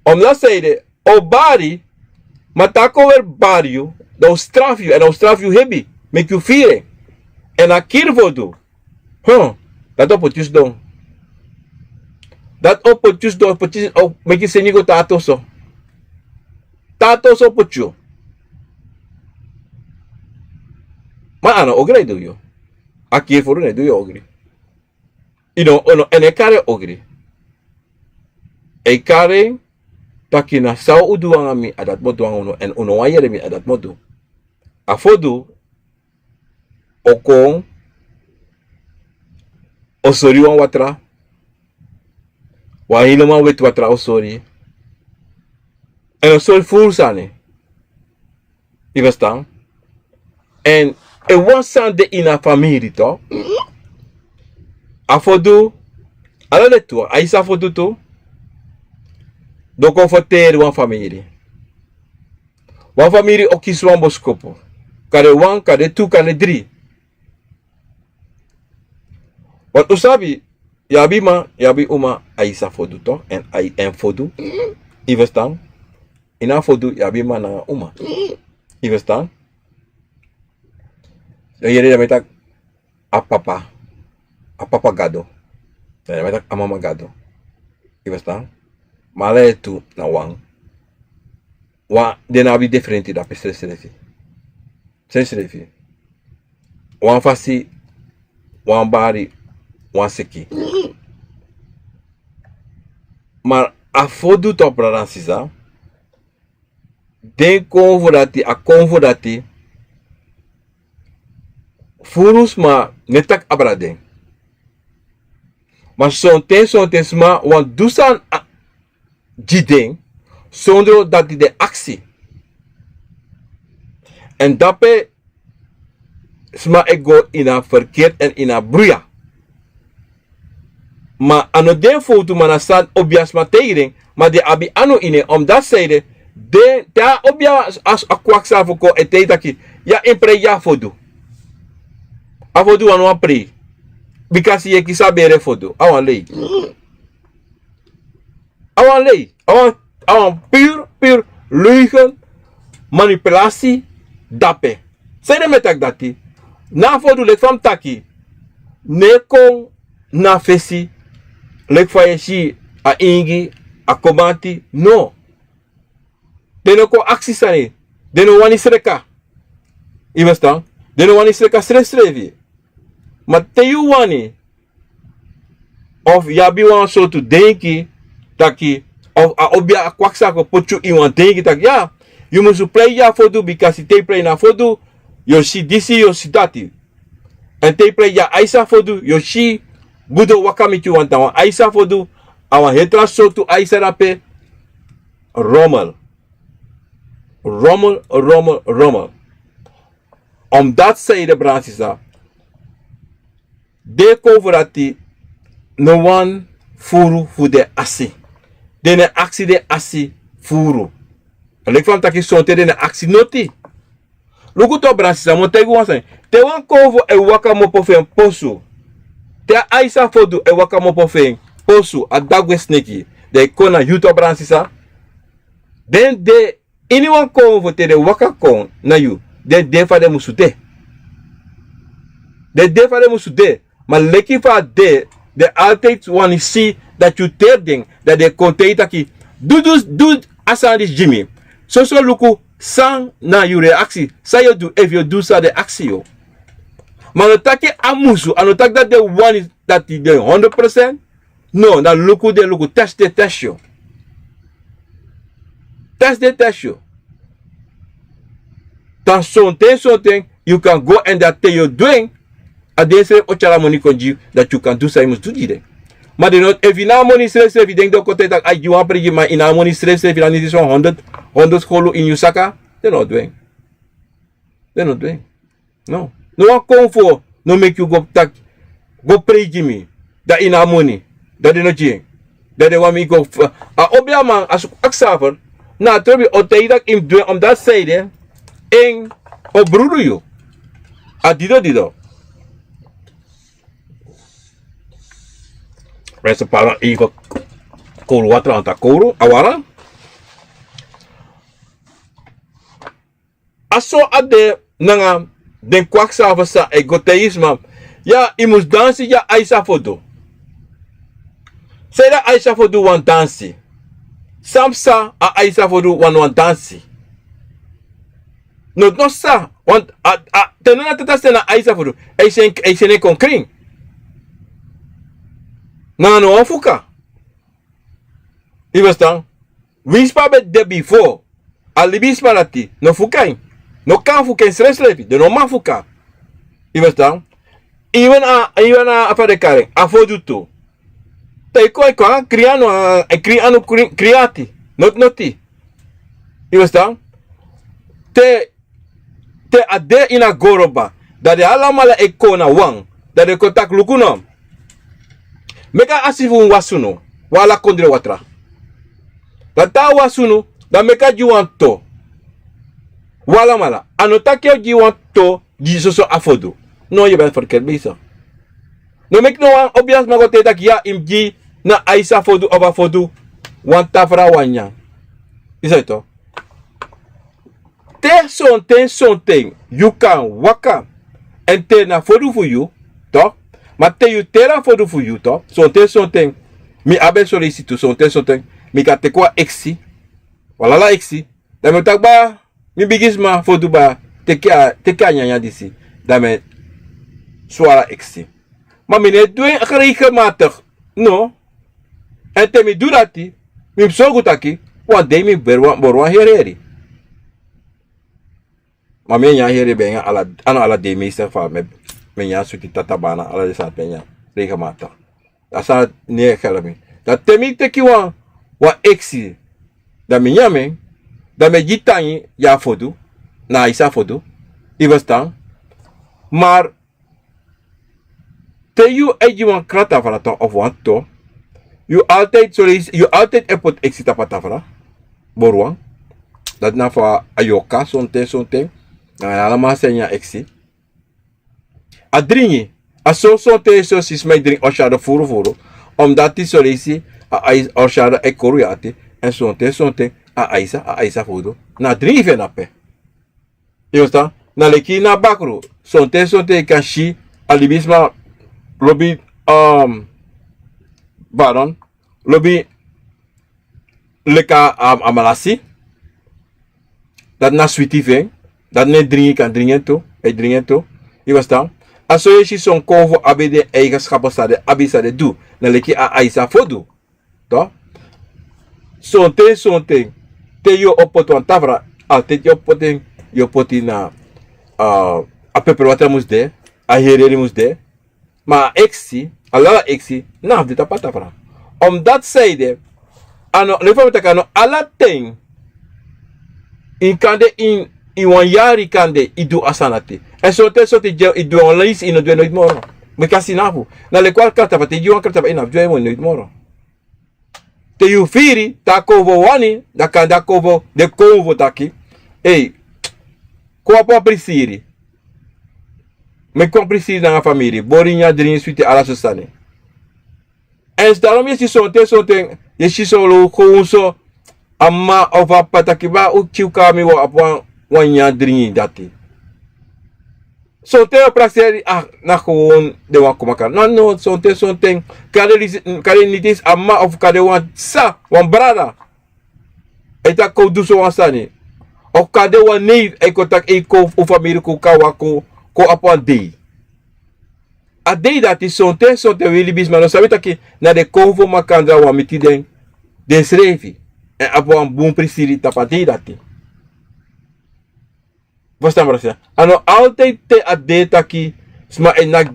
Omdati seide o bari. Ma te a kon weri bari yu, dan o strafu yu èn a o strafu yu hebi. Meki yu firi en. Èn a kiri fodu. Dati o poti yu sidon. Dati o poti yu sidon o poti yu o meki seni go te a toso. Te a toso o poti yu. Ma a no ogri a e du yu. A kiri fodu no e du yu ogri. Yu no no èn e kari en ogri. E kari en. Taki na san un du nanga mi a dati mu du nanga unu èn un no wani yere mi a dati mu du. A fodu o kon. O sori wan watra. Wan heleman weti watra o sori. Èn o sori furu sani. Yu festan? Èn efu wan sani de ini a famiri to. A fodu ala den tu a isi a fodu tu. Den o kon ferteri wan famiri. Wan famiri o kisi wan boskopu. Kande wan kande tu kande dri. Wan un sabi. Yu abi man yu abi uma a isi a fodu to èn a isi a fodu. Yu festan? Ini a fodu yu abi man nanga uma. Yu festan? Yu yere den mi e taki a papa. A papa gado. Den mi e taki a mama gado. Yu festan? Ma ala den tu na wan. Wan den no abi diferenti dape srefsrefi. Srefsrefi. Wan fasi wan bari wan seki. Ma a fodu to brada nanga sisa. Den kon fu dati a kon fu dati. Furu sma no e taki abra den. Ma sonten sonten sma wani du sani gi den sondro dati den aksi. Èn dape sma e go ini a ferkeri èn ini a bruya. Ma a no de en fowtu ma na san obi a sma taigi den. Ma den abi anu ini en omdati san ede den te a obi a kwaksa fu kon e taigi taki ya en prei gi a fodu. A fodu wani wan prei. Bika si yu e kisi a bere fodu a wan lei. A wan lei a wan puru puru luigen manipulasi. Dape san ede mi e taki dati. Na a fodu leki fa mi taki no e kon na fesi. Leki fa yu e si a ingi a komanti no. Den no kon aksi sani. Den no wani sreka. Yu festan? Den no wani sreka srefsrefi. Ma te yu wani of yu abi wan sortu denki taki of a obi a kwaksa kon poti yu ini wan denki taki ya yu musu prei gi a fodu bika si te yu prei na fodu yu o si disi yu o si dati. Èn te yu prei gi a aisa fodu yu o si gudu o waka miti yu wantan wan aisa fodu. A wan heri tra sortu aisa dape. Romel. Romel romel romel. Omdati san yu de brada sisa. Den kon fu dati no wani furu fu den asi. Den no e aksi den asi furu. Leki fa mi taki sonten den no e aksi noti. Luku tu a brada sisa mi o taigi wan sani. Te wan kowfu e waka mopo fu en posu te a aisi a fodu e waka mopo fu en posu a dagwe sneki. Dan e kon na yu tu a brada sisa. Den de ini wan kowfu te den waka kon na yu. Den de fa den musu de. Den de fa den musu de. Ma leki fa a de den altide wani si Dati yu teri den, dati den kon taigi taki, du du du a sani disi gi mi. Soso luku san na yu reaksi, san yu o du efu yu o du san den aksi yu. Ma a no taki a musu, a no taki dati den wani dati den hondro prosent. No, na luku den luku, test den test yu. Test den test yu. Dan sonten sonten yu kan go èn dati te yu o du en, a den srefi o tyari a moni kon gi yu, dati yu kan du san yu mus du gi den. Ma den no, efu yu na a moni srefisrefi, yu denki den o kon taigi taki a yu gi wan prei gi mi, ma yu na a moni srefisrefi, dan yu disi wan hondro, hondro skolu ini yu saka, den no o du en. Den no du en. No. No wan kon fu no meki yu go taki, go prei gi mi, dan yu na a moni, dan den no gi en. Dan den wani mi go f-, a obiaman a suku aksi safer, na a trobi o taigi taki yu mus du en, omdati san ede, en o brudu yu. A dido dido. Resi pala yu go kowru watra, anta kowru a wara. A so a de nanga den kwaksafer san e go taigi sma. Ya, yu mus dansi gi a Aisa Fodu. San ede a Aisa Fodu wani dansi? San psa a Aisa Fodu wani wani dansi? No, no sa, want a, a, te no na tata seni a Aisa Fodu, e seni, e seni en kon krin. Nanga no wan fuka. Yu ferstan? Winsi pe a ben de bifo, a libisma dati no fuka en. No kan fuka en srefsrefi, den no man fuka. Yu ferstan? Even a, even a fa den kari en, a Fodu tu. Te yu kon, yu kon nanga krin anu, a, a krin anu, krin, krin ati. Noti noti. Yu ferstan? Te te a de ini a goroba, dan den alamala e kon na wan, dan den kon taki luku no. Meki a asi fu unu wasi unu, wan ala kondre watra. Dan te a wasi unu, dan meki a gi wan to. Wan alamala, a no taki yu o gi wan to gi soso a Fodu. No, yu ben ferkeri bezig. No meki no wan obiasma go taigi taki ya, yu mus gi na Aisa Fodu of a Fodu wan tafra wan nyan. Yu sabi to. Te sonten sonten yu kan waka èn teri na Fodu fu yu, to. Ma te yu teri a Fodu fu yu, to, sonten sonten mi abi en soleisi tu, sonten sonten mi kan teki wan eksi, wan lala eksi. Dan mi o taki, baa, mi bigisma Fodu, baa, teki a, teki a nyanyan disi. Dan mi e swara eksi. Ma mi no e du en regelmatig. No. Èn te mi du dati, mi mus sorgu taki wan dei mi bori wan, bori wan heri heri. Ma mi e nyan heri ben nyan ala, a no ala dei, meestal fa mi e nyan switi, tata, bana, ala den sani mi e nyan regelmatig. A sani no e help mi. Dan te mi teki wan, wan eksi, dan mi nyan en, dan mi e gi tangi gi a Fodu, na Aisa Fodu, yu ferstan. Ma te yu e gi wan kratafra, to, of wan to, yu altijd, soleisi, yu altijd e poti eksi tapu a tafra. Bori wan. Dati na fa a yorka sonten sonten. Nanga alamala san e nyan eksi. A dringi. A so sonten so si sma e dringi Orsado furu furu. Omdati soleisi a, a Orsado e kori yu ati. Èn sonten sonten a Aisa, a Aisa Fodu, na dringi fu en na ape. Yu ferstan? Na leki na bakru. Sonten sonten yu kan si a libisma lobi, um, baron, lobi leki a, a malasi. Dati na switi fu en. Dati na en dringi, kan dringi en tu. E dringi en tu. Yu ferstan? A so yu e si son kon fu abi den eigenskapu san den abi, san den du. Na leki a Aisa Fodu. To? Sonten sonten te yu o poti wan tafra, altijd yu o poti en, yu o poti na, a, a peperwatra mus de, a heri heri mus de. Ma a eksi, a lala eksi, no abi de tapu a tafra. Omdati san ede, a no, leki fa mi taki, a no ala ten yu kande ini, ini wan yari kande yu du a sani dati. Èn sonten sonten yu du en wan leisi, yu no du en noiti moro. Bika sinapu. Na leki wan kratafra, te yu gi wan kratafra, yu no abi du en noiti moro. Te yu firi taki a kownu wani, dan kande a kownu, den kownu taki: Ei, kon a poti prisiri. Meki wan prisiri nanga famiri, bori, nyan, dringi, switi, ala sortu sani. Èn daarom yu e si sonten sonten, yu e si son lo kownu so, a mama of a p'pa taki: Baa, un kibi kon, mi wani abi wan, wan nyan, dringi dati. Sonten yu o prakseri, ah, na gewoon den wan kon makandra. No, no, sonten, sonten. Kande lisi, kande nitis a mama of kande wan sa, wan brada. Ai taki kon du so wan sani. Of kande wan nei, ai kon taki, ei, kon un famiri kon kon a wan kon, kon abi wan dei. A dei dati sonten, sonten wi libisma no sabi taki na den konfo makandra wan miti den, densrefi. Èn abi wan bun prisiri tapu a dei dati. Verstaan, brada? A no altijd te a de taki sma e naki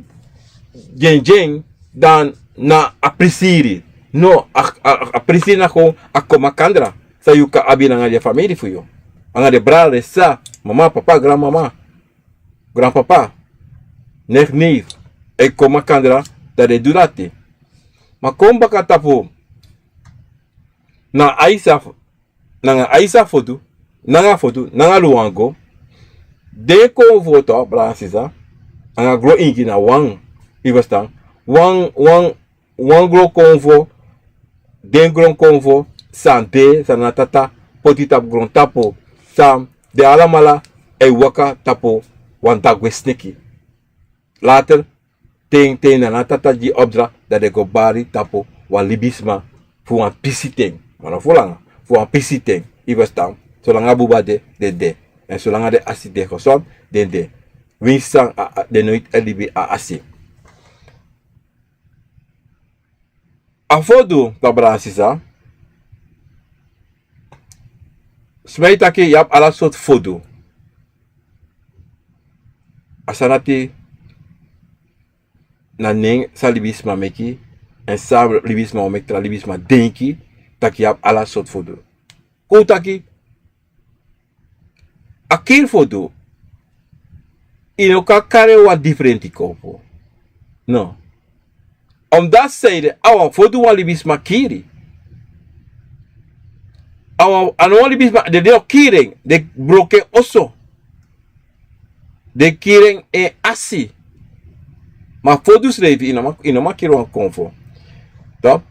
dyendyen dan na a prisiri. No, a, a, a prisiri na gewoon a kon makandra san yu kan abi nanga den famiri fu yu. Nanga den brada, den sa, mama, papa, granmama, granpapa, nicht, neef, e kon makandra, dan den du dati. Ma kon baka tapu na Aisa nanga Aisa fodu, nanga fodu, nanga Luango. Den konfo, brada, sisa, nanga gron ingi na wan, yu verstaan. Wan, wan, wan gron konfo, den gron konfo san de, san na tata poti tapu grontapu, san den alamala e waka tapu wan dagwe sneki. Later, ten, ten na na tata gi opdra, dan den go bari tapu wan libisma fu wan pisi ten. Ma no fu langa, fu wan pisi ten. Yu verstaan? Solanga buba de, den de. Èn solanga den asi de gezond, den de. Winsi san a, a, den noiti e libi a asi. A fodu, brada, sisa. Sma e taki yu abi ala sortu fodu. A sani dati na nen san libisma meki, èn san libisma o meki tra libisma denki, taki yu abi ala sortu fodu. Kon un taki, a kiri fodu, yu no kan kari en wan difrenti konfo. No. Omdat seide, a wan fodu wan libisma kiri. A wan, a no wan libisma, den, den o kiri en, den broko en oso. Den kiri en, en asi. Ma fodu srefi, yu no man, yu no man kiri wan konfo. Toch?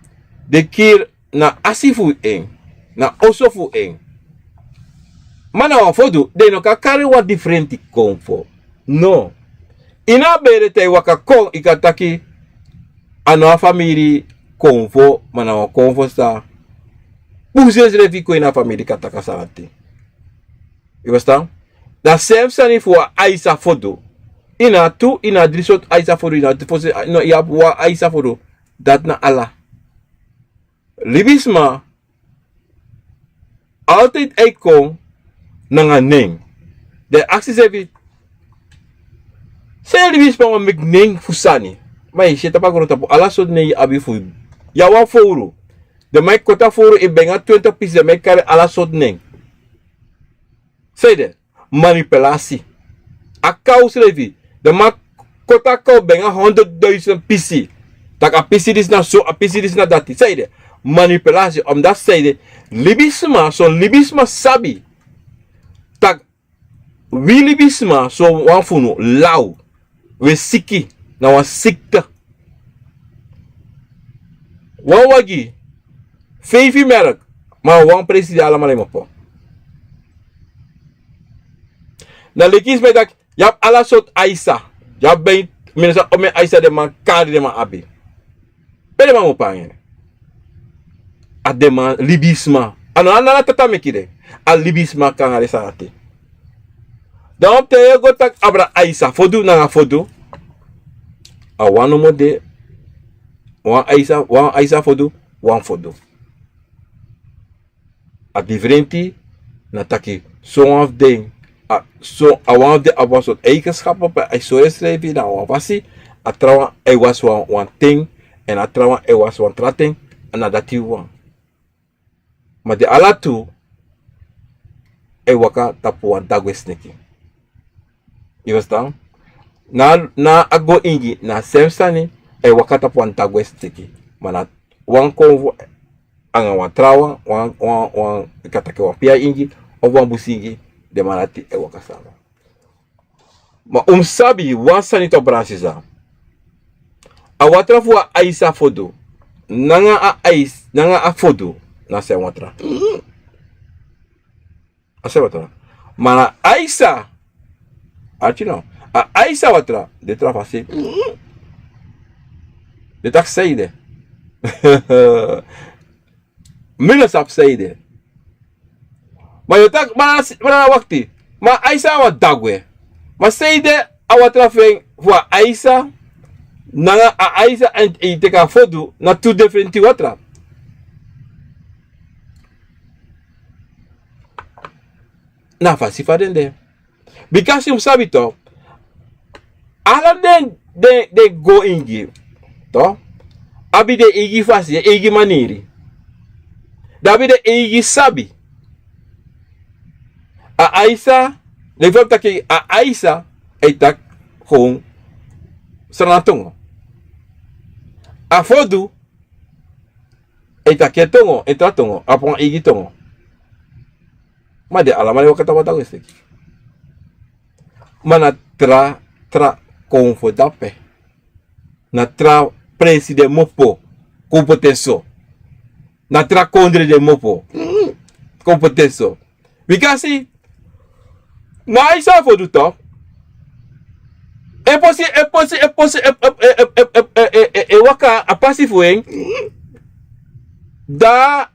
Den kiri na asi fu en, na oso fu en. Ma na wan fodu, den no kan kari wan difrenti konfo. No. Ini a bere te yu waka kon, yu kan taki, a no a famiri konfo, ma na wan konfo san puru sensrefi kon ini a famiri, kan taki a sani dati. Yu verstaan? Dan srefi sani fu wan Aisa fodu. Yu no abi tu, yu no abi dri sortu Aisa fodu, yu no abi tu fosi, no, yu abi wan Aisa fodu. Dati na ala. Libisma altijd e kon nanga nen. Den e aksi srefi, san libisma wani meki nen fu sani. Ma yu si tapu a grontapu, ala sortu nen yu abi fu yu. Yu abi wan fowru. Den man e koti a fowru, e bengi a twenti pisi, den man e kari ala sortu nen. Seide, manipulasi. A kaw srefi, den man koti a kaw, bengi a honderd duizend pisi. Tak' a pisi disi na so, a pisi disi na dati. Seide, manipulasi. Omdat seide, libisma, son libisma sabi tak' wi libisma, son wan fu unu law. Wi e siki, na wan sikte. Wan wagi, feifi merk, ma wan presi de alamala e mopo. Na leki sma e taki, yu abi ala sortu Aisa. Yu abi ben, mi no sabi omeni Aisa den man kari den man abi. Pe den man mopo nanga en? A den man libisma. A no a nana tata meki den. A libisma kon nanga den sani dati. Dan te yu go taki abra Aisa fodu nanga fodu. A wan nomo de. Wan Aisa, wan Aisa fodu, wan fodu. A diferenti na taki, son wan fu den, a, son, a wan fu den abi wan sortu eigenschap pe a e sori ensrefi na wan fasi, a trawan e wasi wan, wan ten, èn a trawan e wasi wan tra ten, a na dati wan. Ma den ala tu e waka tapu wan dagwe sneki. Yu verstaan? Na, na a go ingi, na srefi sani, e waka tapu wan dagwe sneki. Ma na wan konfo nanga wan trawan, wan, wan, wan, yu kan taki wan pia ingi, of wan busi ingi, den man dati e waka sanga. Ma un mus sabi wan sani tu, brada, sisa. A watra fu a Aisa fodu, nanga a Ais, nanga a fodu, na srefi watra. A srefi watra. Ma na Aisa, arki no, A aisa watra de tra fasi. De taki seide. Mi no sabi seide. Ma yu o taki ma na wakti. Ma a aisa a watra dagwe. Ma seide a watra fu en fu a aisa nanga a aisa en e teki a fodu na tu deferenti watra. Na a fasi fa den de. Bika si un sabi to ala den den go ingi to abi den ingi fasi den ingi maniri. Dan abi den ingi sabi. A aisa den fo taki a aisa e taki kon srana tongo. A fodu e taki en tongo en tra tongo a pon ingi tongo. Ma den alamala e waka tawata westeki. Ma na tra tra kon fo dape. Na tra presi den mopo kon poten so. Na tra kondre den mopo kon poten so. Bika si na a isa a fodu to. E posi e posi e posi e waka a pasi fu en. Da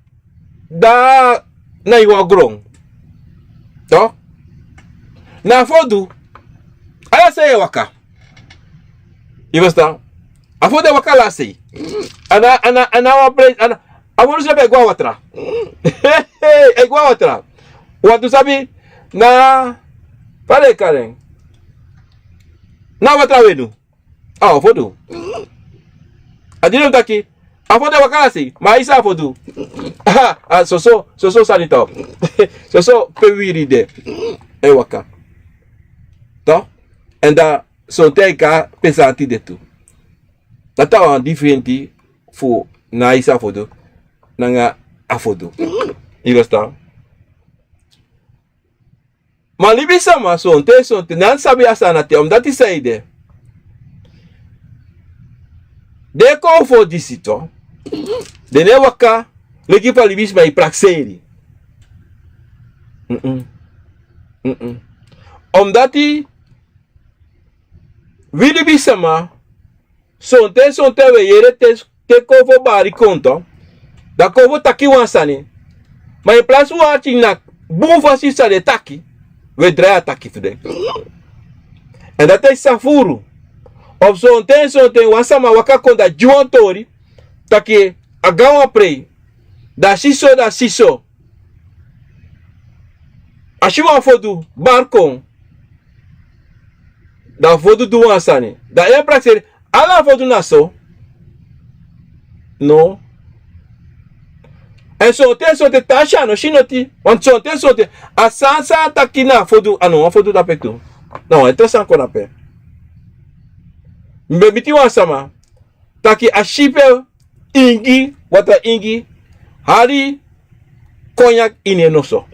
da na yu wan gron to. Na a fodu ala sei e waka. Yu festan? A fodu e waka ala sei. Ana ana ana wan presi ana a fodu sebi e go a watra. E go a watra. Wantu sabi na fa den e kari en. Na a watra wenu. A o fodu. A diri un taki a fodu e waka na sei ma a isa a fodu. Soso soso sani to. Soso pe wiri de e waka to. Èn dan sonten a e kon na pesanti de tu. Dati a wan difrenti fu na a isa a fodu nanga a fodu. Yu festan? Ma libisama sonten sonten na a sabi a sani na te omdati san ede. Den e kon fu disi to. Den no e waka leki fa libisma e prakseri. Omdati wi libisama sonten sonten wi e yere te kon fu bari kon to. Dan kon fu taki wan sani ma en plasi wan ati na bun fasi san den taki. Wi e drai a taki fu den. Èn dati e safuru. Of sonten sonten wan sama waka kon dan gi wan tori taki a gawan prei. Dan a si so dan a si so. A si wan fodu bari kon. Dan a fodu du wan sani dan en prakseri ala a fodu na so. No. Èn sonten sonten te a si a no si noti. Wantu sonten sonten a sani san a taki na a fodu a no wan fodu dape tu. Na wan e tra sani kon dape. Mi ben miti wan sama taki a si pe ingi watra ingi hali konyak ini en noso.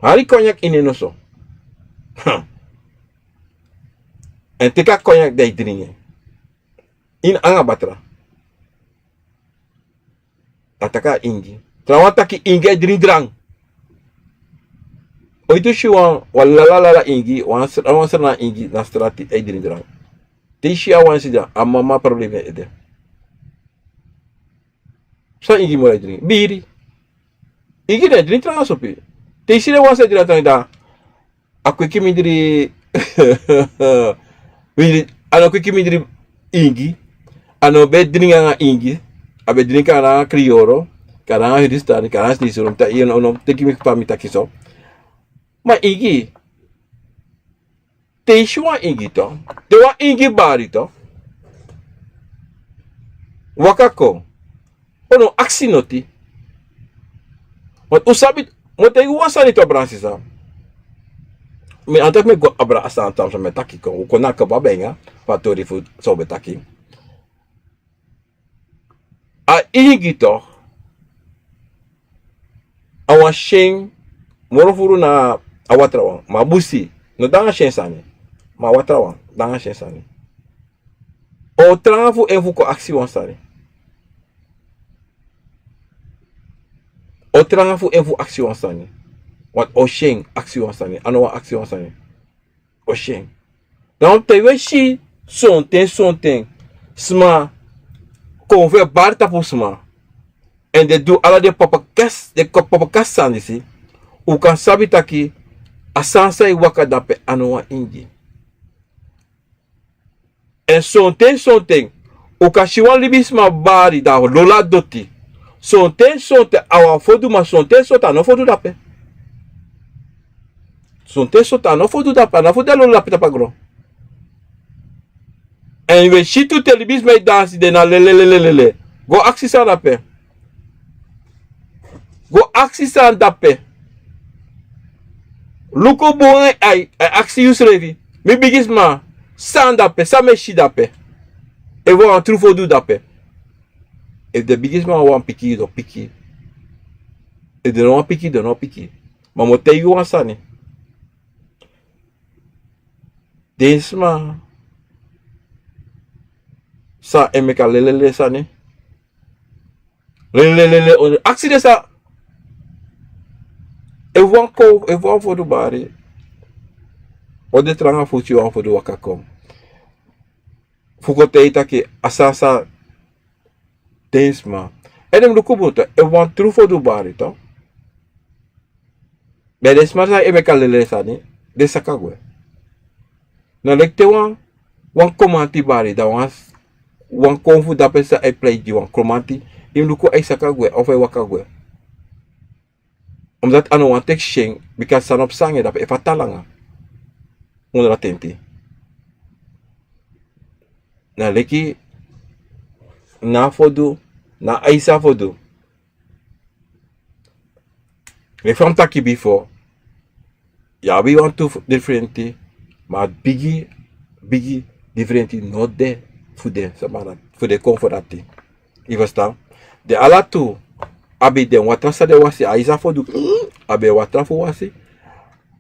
Hali konyak ini en noso. Èn teki a konyak dan e dringi en ini anga batra. A taki a ingi trawan taki ingi a e dringi dran. Oiti un si wan wan lala lala ingi wan srana ingi na strati a e dringi dran. Te yu si a wan sida a mama problema ede. San ingi moro a e dringi biri. Ingi na e dringi tranga sopi. Te yu si den wan san e dringi a tranga dan a kweki mindri. A no kweki mindri ingi. A no ben dringi anga ingi. A ben dringi anga kriyoro, kari anga hidistani kari anga snisuru mi taki yu no teki mi fa mi taki so. Ma ingi te yu si wan ingi to te wan ingi bari to. Waka kon. Un no aksi noti. Want un sabi mi o taigi wan sani tu a bransi san mi antak mi go abra a sani tan san mi e taki kon un kon na a kaba benga fu a tori fu san un ben taki. A ingi to a wan syen moro furu na a watra wan ma a busi no de nanga syen sani. Ma a watra wan de nanga syen sani. O tranga fu en fu kon aksi wan sani. O tranga fu en fu aksi wan sani. Want o si en aksi wan sani, a no wani aksi wan sani. O si en. Dan te yu e si sonten sonten sma kon fu e bari tapu sma, èn den du ala den papakasi, den papakasi sani disi, un kan sabi taki a sani san e waka dape a no wan ingi. Èn sonten sonten un kan si wan libisma bari dan lolo a doti. Sonten sonten a wan fodu, ma sonten sonten a no fodu dape. Sonten sonten a no fodu dape, a no fodu a lolo dape tapu a gron. Èn wi e si tu te libisma e dansi de na lelelelele. Go aksi san dape. Go aksi san dape. Luku bun, ai, ai aksi yusrefi. Mi bigisma, san dape, san mi e si dape. Efu wan tru fodu dape. Efu den bigisma wani piki, den o piki. Efu den no wani piki, den no o piki. Ma mi o taigi wan sani. Den sma san e meki a lelele sani. Lelelele, aksi den san. Efu wan kon, efu wan fodu bari. O de tranga fu si wan fodu waka kon. Fu kon taigi taki a sani san den sma. Èn den mus luku bun tu, efu wan tru fodu bari tu. Dan den sma san e meki a lelele sani, den saka gwe. Na leki te wan, wan komanti bari, dan wan, wan kon fu dape san e plei gi wan komanti, yu mus luku a e saka gwe, of a e waka gwe. Omdat a no wani teki syen, bika san no psa nanga en dape, efu a tan langa. Ondro a tenti. Na leki, na a fodu, na a aisi a fodu. Leki fa mi taki bifo, yu abi wantu diferenti, ma bigi, bigi diferenti no de fu den sama dati, fu den kon fu dati. Yu ferstan? Den ala tu abi den watra san den wasi, a aisi a fodu, abi en watra fu wasi.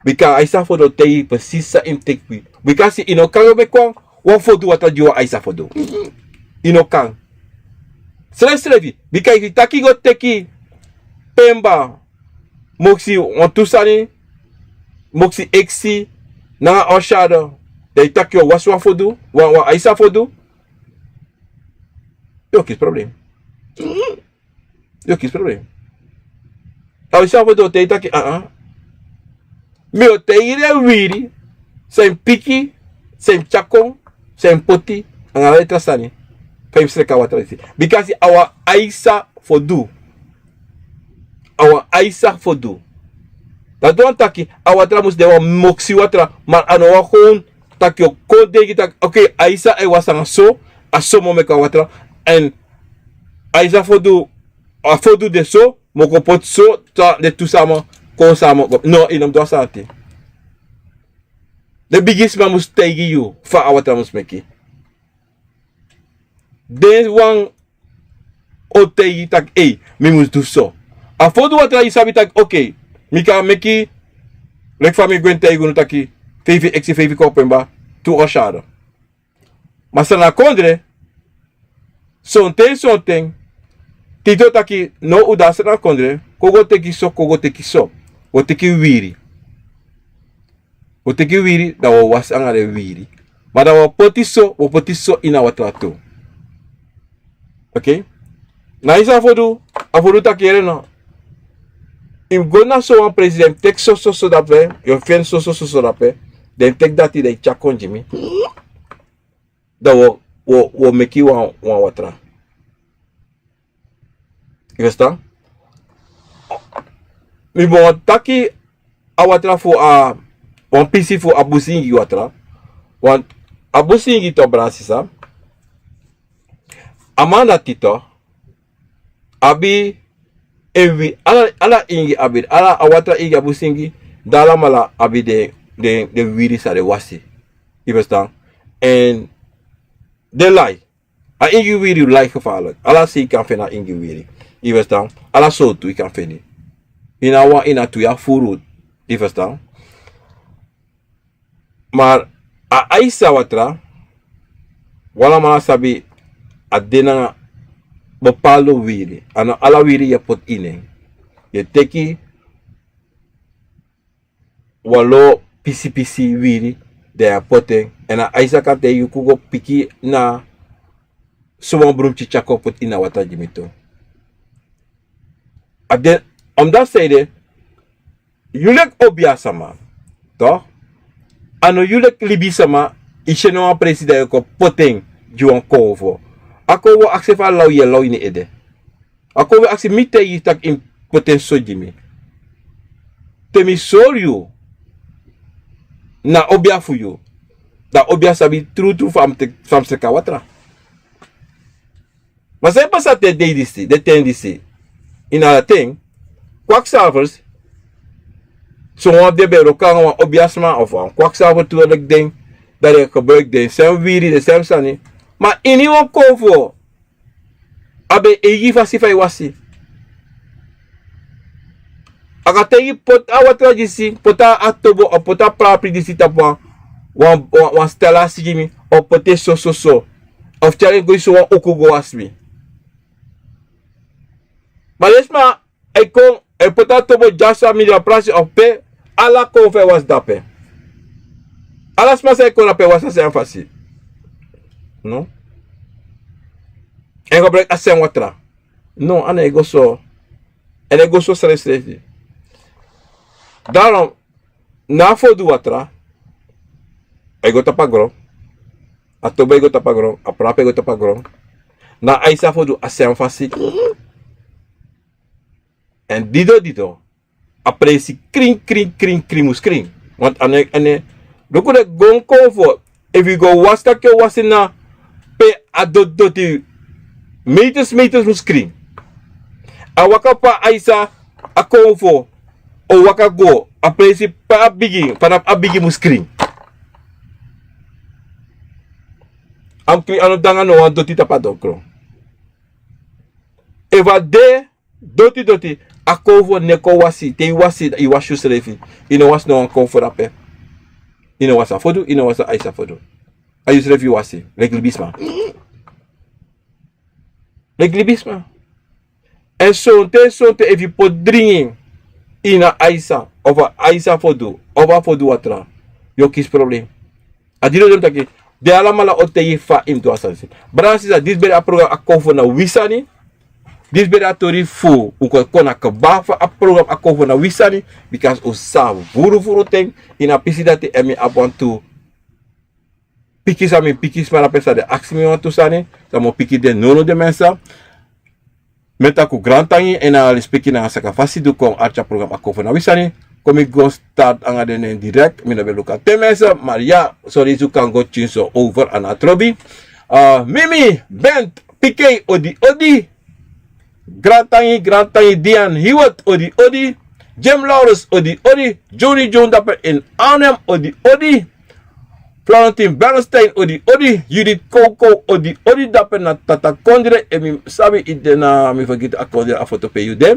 Bika a aisi a fodu o taigi yu presisi san yu mus teki. Bika si yu no kan go meki wan, wan fodu watra gi wan aisi a fodu. Yu no kan. Srefsrefi, bika efu yu taki go teki pemba, moksi wantu sani, moksi eksi, nanga oshado, dan yu taki yu o wasi wan fodu, wan, wan aisi a fodu, yu o kisi problem. Yu o kisi problem. A wi san fu den o taigi taki, ah, ah. Mi o taigi den wiwiri san yu mus piki, san yu mus tyari kon, san yu mus poti, nanga ala den tra sani. Fa yu mus sreka watra disi. Bikasi a wan aisi a fodu. A wan aisi a fodu. Dati wani taki, a watra mus de wan moksi watra, ma a no wan kon taki yu o kon denki taki, oké, aisi a e wasi nanga so, a so mi o meki a watra, èn aisi a fodu, a fodu de so, mi o kon poti so, dan den tu sama kon sama. No, yu no mus du a sani dati. Den bigisma mus taigi yu fa a watra mus meki. Den wan o taigi taki, ei, mi mus du so. A fodu watra yu sabi taki, oké, mi kan meki, leki fa mi gwe taigi unu taki, feifi eksi, feifi kon pemba, tu oshado. Ma san na kondre, sonten, sonten, te yu taki, no, un de a sani na kondre, kon go teki so, kon go teki so, go teki wiwiri. Go teki wiwiri, dan wi o wasi nanga den wiwiri. Ma dan wi o poti so, wi o poti so ini a watra tu. Oké? Na aisi a fodu, a fodu taki yere no. Yu mus go na so wan presi, den mus teki so, so, so dape, yu o feni so, so, so, so dape, den mus teki dati, den mus tyari kon gi mi. Dan wi o, wi o, wi o meki wan, wan watra. Yu ferstan? Mi bo wani taki a watra fu a, wan pisi fu a busingi watra. Wan, a busingi tu, brada, sisa. A man dati tu abi en wi, ala, ala ingi abi, ala a watra ingi a busingi, dan alamala abi den, den, den wiwiri san den wasi. Yu ferstan? Èn den lai. A ingi wiwiri lai gevaarlijk. Ala sei kan feni a ingi wiwiri. Yu ferstan? Ala sortu yu kan feni. Ini a wan, ini a tu, yu a furu. Yu ferstan? Ma a aisi a watra, wi alamala sabi, a de nanga bepaalde wiwiri. A no ala wiwiri yu e poti ini en. Yu e teki Wan lo pisi pisi wiri, dan yu e poti en. Èn a aisa kan taigi yu kon go piki na sowan brumti tyari kon poti ini a watra gi mi tu. A de, omdati san ede, yu leki obiasma, to, a no yu leki libisma. Yu si en na wan presi dan yu kon poti en gi wan konfo. A konfo aksi fu a law yu e law ini ede. A konfo aksi mi taigi yu tak' yu mus poti en so gi mi. Te mi sori yu na obia fu yu, dan obia sabi trutru fa a mus teki a watra. Ma san e pasa te dei disi, den ten disi, ini ala ten, kwaksalvers, sowan fu den ben e wroko nanga wan obiasma of wan kwaksalver tu leki den, dan den gebruiki den sem wiri, den sem sani. Ma ini wan konfo, a ben eigi fasi fa yu wasi. A kan taigi poti a watra disi, poti a tobo, o poti a prapri disi tapu wan, wan, wan, wan stalasi gi mi, o poti en so, so, so. Of tyari en go ini sowan uku go wasi mi. Ma den sma e kon, e poti a tobo dyaso a mindri a prasi of pe, ala konfo e wasi dape. Ala sma san e kon dape e wasi a sem fasi. No? E gebruiki a sem watra. No, a no e go so. A no e go so srefsrefi. Daarom, na a fodu watra, a e go tapu a gron. A tobo e go tapu a gron, a prapri e go tapu a gron. Na a aisa fodu a sem fasi. Èn dido dido, a presi krin, krin, krin, krin mus krin. Want a no e, a no e, luku den gon konfo, efu yu go wasi tak' yu o wasi na pe a doti doti, meters, meters mus krin. A waka pe a aisa, a konfo o waka go, a presi pe a bigi, fanafu a bigi mus krin. A mus krin, a no de nanga no wan doti tapu a gron. Efu a de doti doti, a konfo no e kon wasi, te yu wasi, yu wasi yusrefi. Yu no wasi no wan konfo dape. Yu no wasi a fodu, yu no wasi a aisa fodu. A yusrefi yu wasi, leki libisma. Leki libisma. Èn sonten, sonten efu yu poti dringi ini a aisa, of a aisa fodu, of a fodu watra, yu o kisi problem. A diri o de mi taki, den alamala o taigi fa yu mus du a sani. Brada, sisa, disi ben de a program Akomfo na wi sani. Disi ben de a tori fu un kon, kon na kaba fu a program Akomfo na wi sani. Bika un sa furu furu ten ini a pisi dati, èn mi abi wantu piki san mi piki sma na pe san den aksi mi wantu sani. San mi o piki den nownow, den mensen. Mi e taki un grantangi, èn na lespeki nanga sakafasi di un kon arki a program Akomfo na wi sani. Kon mi go start nanga den nen direct. Mi no ben luku a ten, mensen. Maria, sorry, yu kan go tyini so over, a no trobi. Ah, Mimi, Bent, Pikei, odi odi. Grantangi, grantangi, Dian Hiwot, odi odi. Jim Laurens, odi odi. Johnny John dape in Arnhem, odi odi. Florentin Bernstein, odi odi. Judith Koko, odi odi. Dape na Tata Kondre, èn mi sabi yu de na, mi fergiti a kondre, a foto pe yu de.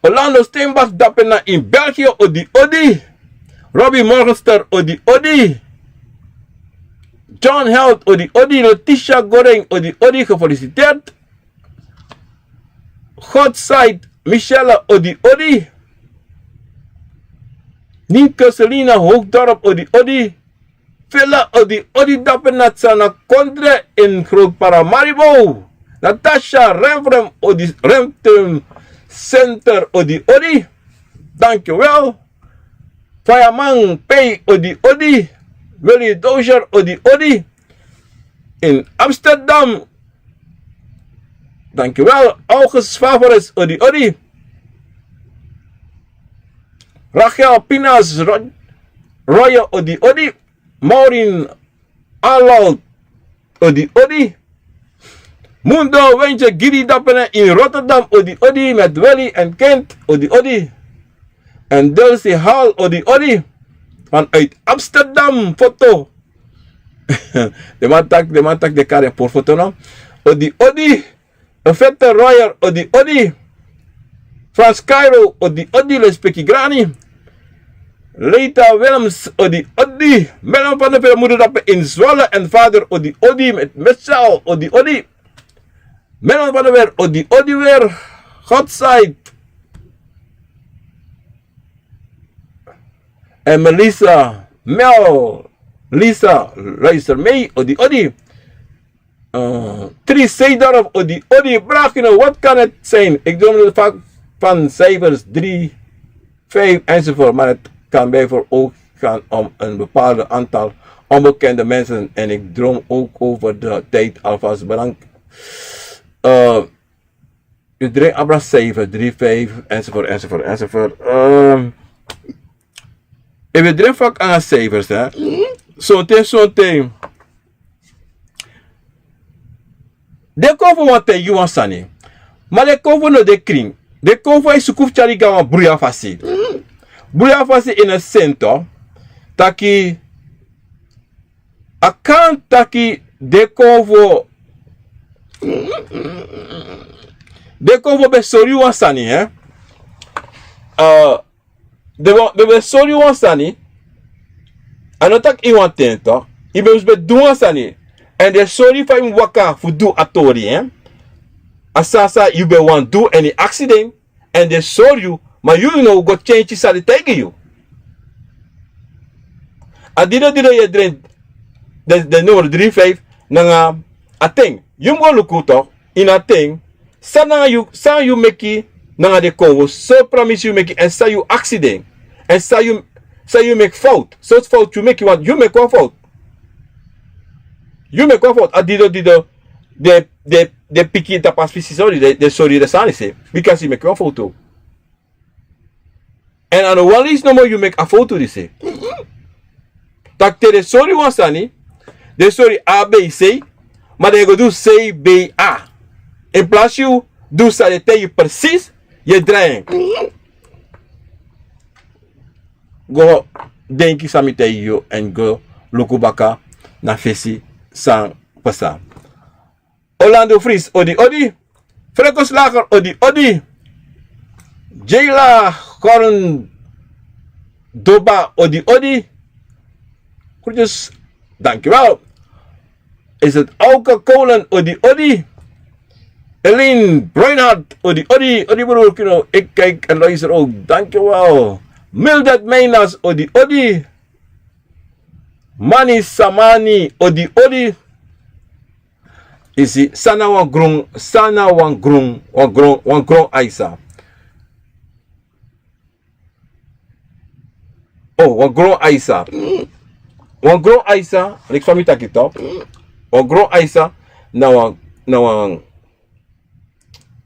Orlando Steinbach, dape na in België, odi odi. Robbie Morgenster, odi odi. John Held, odi odi. Letitia Goreng, odi odi, gefeliciteerd. Godside Michelle, odi odi. Nienke Selina Hoogdorp, odi odi. Villa, odi odi, dape na Tsana Kondre in Groot Paramaribo. Natasha Renfrem, odi, Renfrem Center, odi odi. Dankjewel. Fireman Pei, odi odi. Willy Dozier, odi odi. In Amsterdam. Dankjewel. August Favoris, odi odi. Rachel Pinas, Ro-, Roya, odi odi. Maureen Arnold, odi odi. Mundo Wentje Giri, dape na in Rotterdam, odi odi, met Willy en Kent, odi odi. En Dulcie Hall, odi odi. Vanuit Amsterdam, foto. Den man taki, den man taki den kari en puru foto, no? Odi odi. Fete Royer, odi odi. Frans Cairo, odi odi, lespeki grani. Leita Willems, odi odi. Melon van der Veer, mudu dape in Zwolle, en vader, odi odi, met Michel, odi odi. Melon van der Veer, odi odi weer. Godside. En Melissa, Mel, Lisa, luister mee, odi, odi. Eh, Tri Seedorf, odi, odi, Bragino, wat kan het zijn? Ik droomde vaak van cijfers drie, vijf enzovoort, maar het kan bijvoorbeeld ook gaan om een bepaalde aantal onbekende mensen. En ik droom ook over de tijd alvast bedankt. Eh, Yu drink abra cijfer, drie, vijf, enzovoort, enzovoort, enzovoort. Ehm, efu yu drink vak nanga cijfers, hè. Sonten, sonten. Den kon fu wan taigi wan sani. Ma den kon fu no de krin. Den kon fu e suku fu tyari go na wan bruya fasi. Bruya fasi in a senso taki a kan taki den kon fu, den kon fu ben sori yu wan sani, hè. Eh, den ben, den ben sori yu wan sani. A no taki yu wan ten tok, yu ben mus ben du wan sani. Èn den sori yu fa yu mus waka fu du a tori, hè. A sani san yu ben wani du èn yu aksi den. Èn den sori yu, ma yu no go tyentyi san den taigi yu. A dido dido yu e drink den, den nummer dri feifi nanga a ten. Yu mus go luku tok, ini a ten, san nanga yu, san yu meki nanga den konfo, sortu pramisi yu meki, èn san yu aksi den, èn san yu, san yu meki fowtu, sortu fowtu yu meki, want yu meki wan fowtu. Yu meki wan fowtu, a dido dido den, den, den piki tapu a spisi sori, den, den sori den sani disi, bikasi yu meki wan fowtu. Èn a no wan leisi nomo yu meki a fowtu disi. Tak' te den sori wan sani, den sori A B C, ma den e go du C B A. In plasi yu du san den taigi yu presis, yu e drai en. Go denki san mi taigi yu èn go luku baka na fesi san pasa. Orlando Fris, odi odi. Franco Slager, odi odi. Jayla Cordoba, odi odi. Groetjes, dankjewel. Is het Auke Kolen, odi odi. Eline Reinhardt, odi odi. Odi broer Kino, ik kijk en luister ook, dankjewel. Mildred Meinas, odi odi. Mani Samani, odi odi. Yu si, san na wan gron, san na wan gron, wan gron, wan gron aisa. O, wan gron aisa. Wan gron aisa, leki fa mi taki tok. Wan gron aisa, na wan, na wan,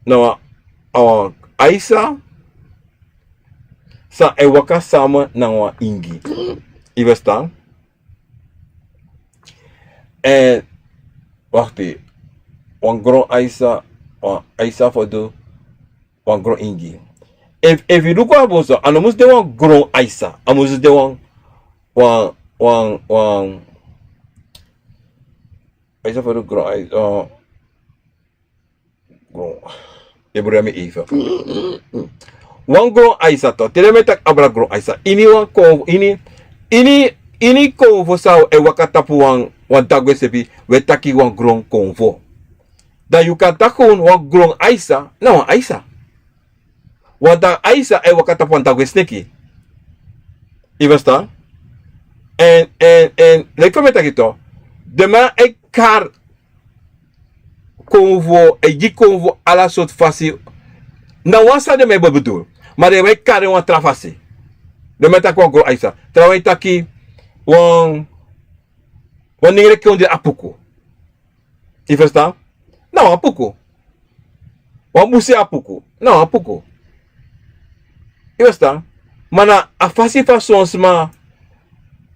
na wan, a wan aisa san e waka sama nanga wan ingi. Yu ferstan? Èn, wakti, wan gron aisa, wan aisa fu du, wan gron ingi. Efu, efu yu luku a bun so, a no mus de wan gron aisa, a mus de wan, wan, wan, wan, aisa fu du gron aisa, eh, Gron. Den bron mi even. Wan gron aisa tok. Te den mi e taki abra gron aisa. Ini wan kon, ini, ini, ini konfo san e waka tapu wan, wan dagwe sepi, wi e taki wan gron konfo. Dan yu kan taki wan gron aisa, na wan aisa. Wan dagwe aisa e waka tapu wan dagwe sneki. Yu ferstan? Èn, èn, èn, leki fa mi e taki tok. Den man e kari konfo, e gi konfo ala sortu fasi. Na wan sani den mi e bedul. Ma den mi e kari en wan tra fasi. Den mi e taki wan gron aisa. Trawan e taki wan, wan nengre kondre apuku. Yu ferstan? Na wan apuku. Wan busi apuku. Na wan apuku. Yu ferstan? Ma na a fasi fa son sma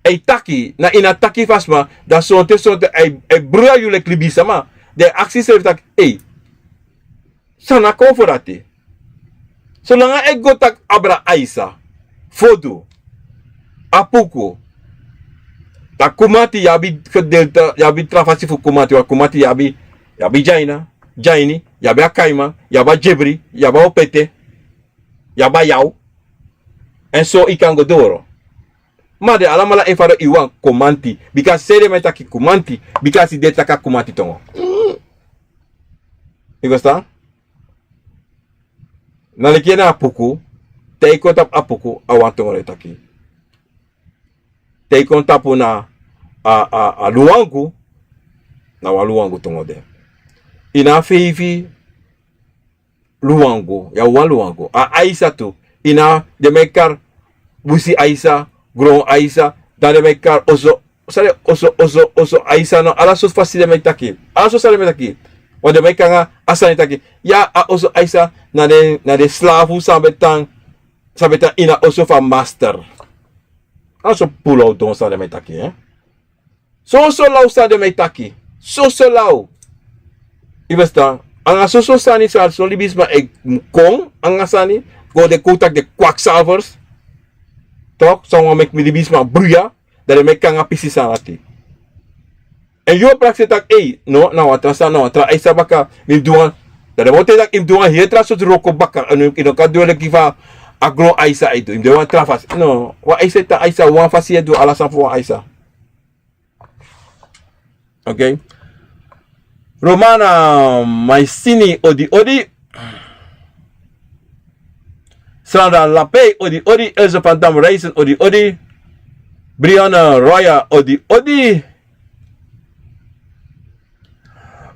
e taki, na ini a taki fu a sma, dan sonten, sonten e, e bruya yu leki libisma. Dan e aksi yusrefi taki, ei, san na konfo dati? Solanga e go taki abra aisa, fodu, apuku, dan kumanti, yu abi gedeelte, yu abi tra fasi fu kumanti, want kumanti yu abi, yu abi dyaina, dyaini, yu abi a kaiman, yu abi a dyebri, yu abi a opete, yu abi a yaw. Èn so yu kan go doro. Ma den alamala e fadon ini wan kumanti. Bikasi san ede mi e taki kumanti? Bikasi den e taki a kumanti tongo. Yu ferstan? Na leki na apuku, te yu kon tapu apuku, a wan tongo den e taki. te yu kon tapu na a, a, a luwangu, na wan luwangu tongo de. Ini a feifi luwangu, ya wan luwangu. A aisa tu. Ini a den meki kari busi aisa, gron aisa, dan den meki kari oso, sani oso, oso, oso aisa no, ala sortu fasi den meki taki. Ala sortu sani den meki taki. Wan den meki kanga a sani taki. Ya a oso aisa, na den, na den slafu san ben tan, san ben tan ini a oso fu a master. A so pulowtu wan sani den meki taki, eh? Soso law sani den meki taki. Soso law. Yu ferstan? Anga soso sani san so libisma e kon anga sani. Go den kon taki den kwaksalvers. Toch, san wani meki mi libisma bruya. Dan den meki kanga pisi sani ati. Èn yu o prakseri taki, ei, no, na wan tra sani, na wan tra aisa baka, mi mus du wan. Dan den bo taki, yu mus du wan heri tra sortu wroko baka, èn yu no kan du en leki fa a gron aisa e du, yu mus du en wan tra fasi. No, wan aisa e tan aisa, wan fasi e du ala sani fu wan aisa. Ok. Romana Maisini, odi odi. Sandra Lapey, odi odi. Elze van Dam Reisen, odi odi. Brianna Roya, odi odi.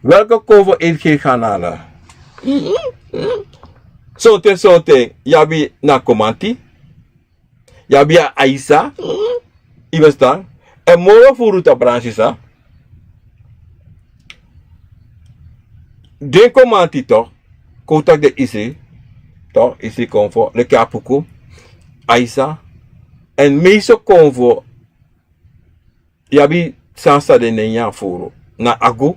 Welke kovo eet geen garnalen? Sonten, sonten, yu abi na komanti. Yu abi a aisa. Yu ferstan? Èn moro furu tapu bransi sa. Den komanti toch. Kon un taki den isi. Toch, isi konfo. Leki a puku. Aisa. Èn meeste konfo. Yu abi san san den nen nyan furu. Na agu.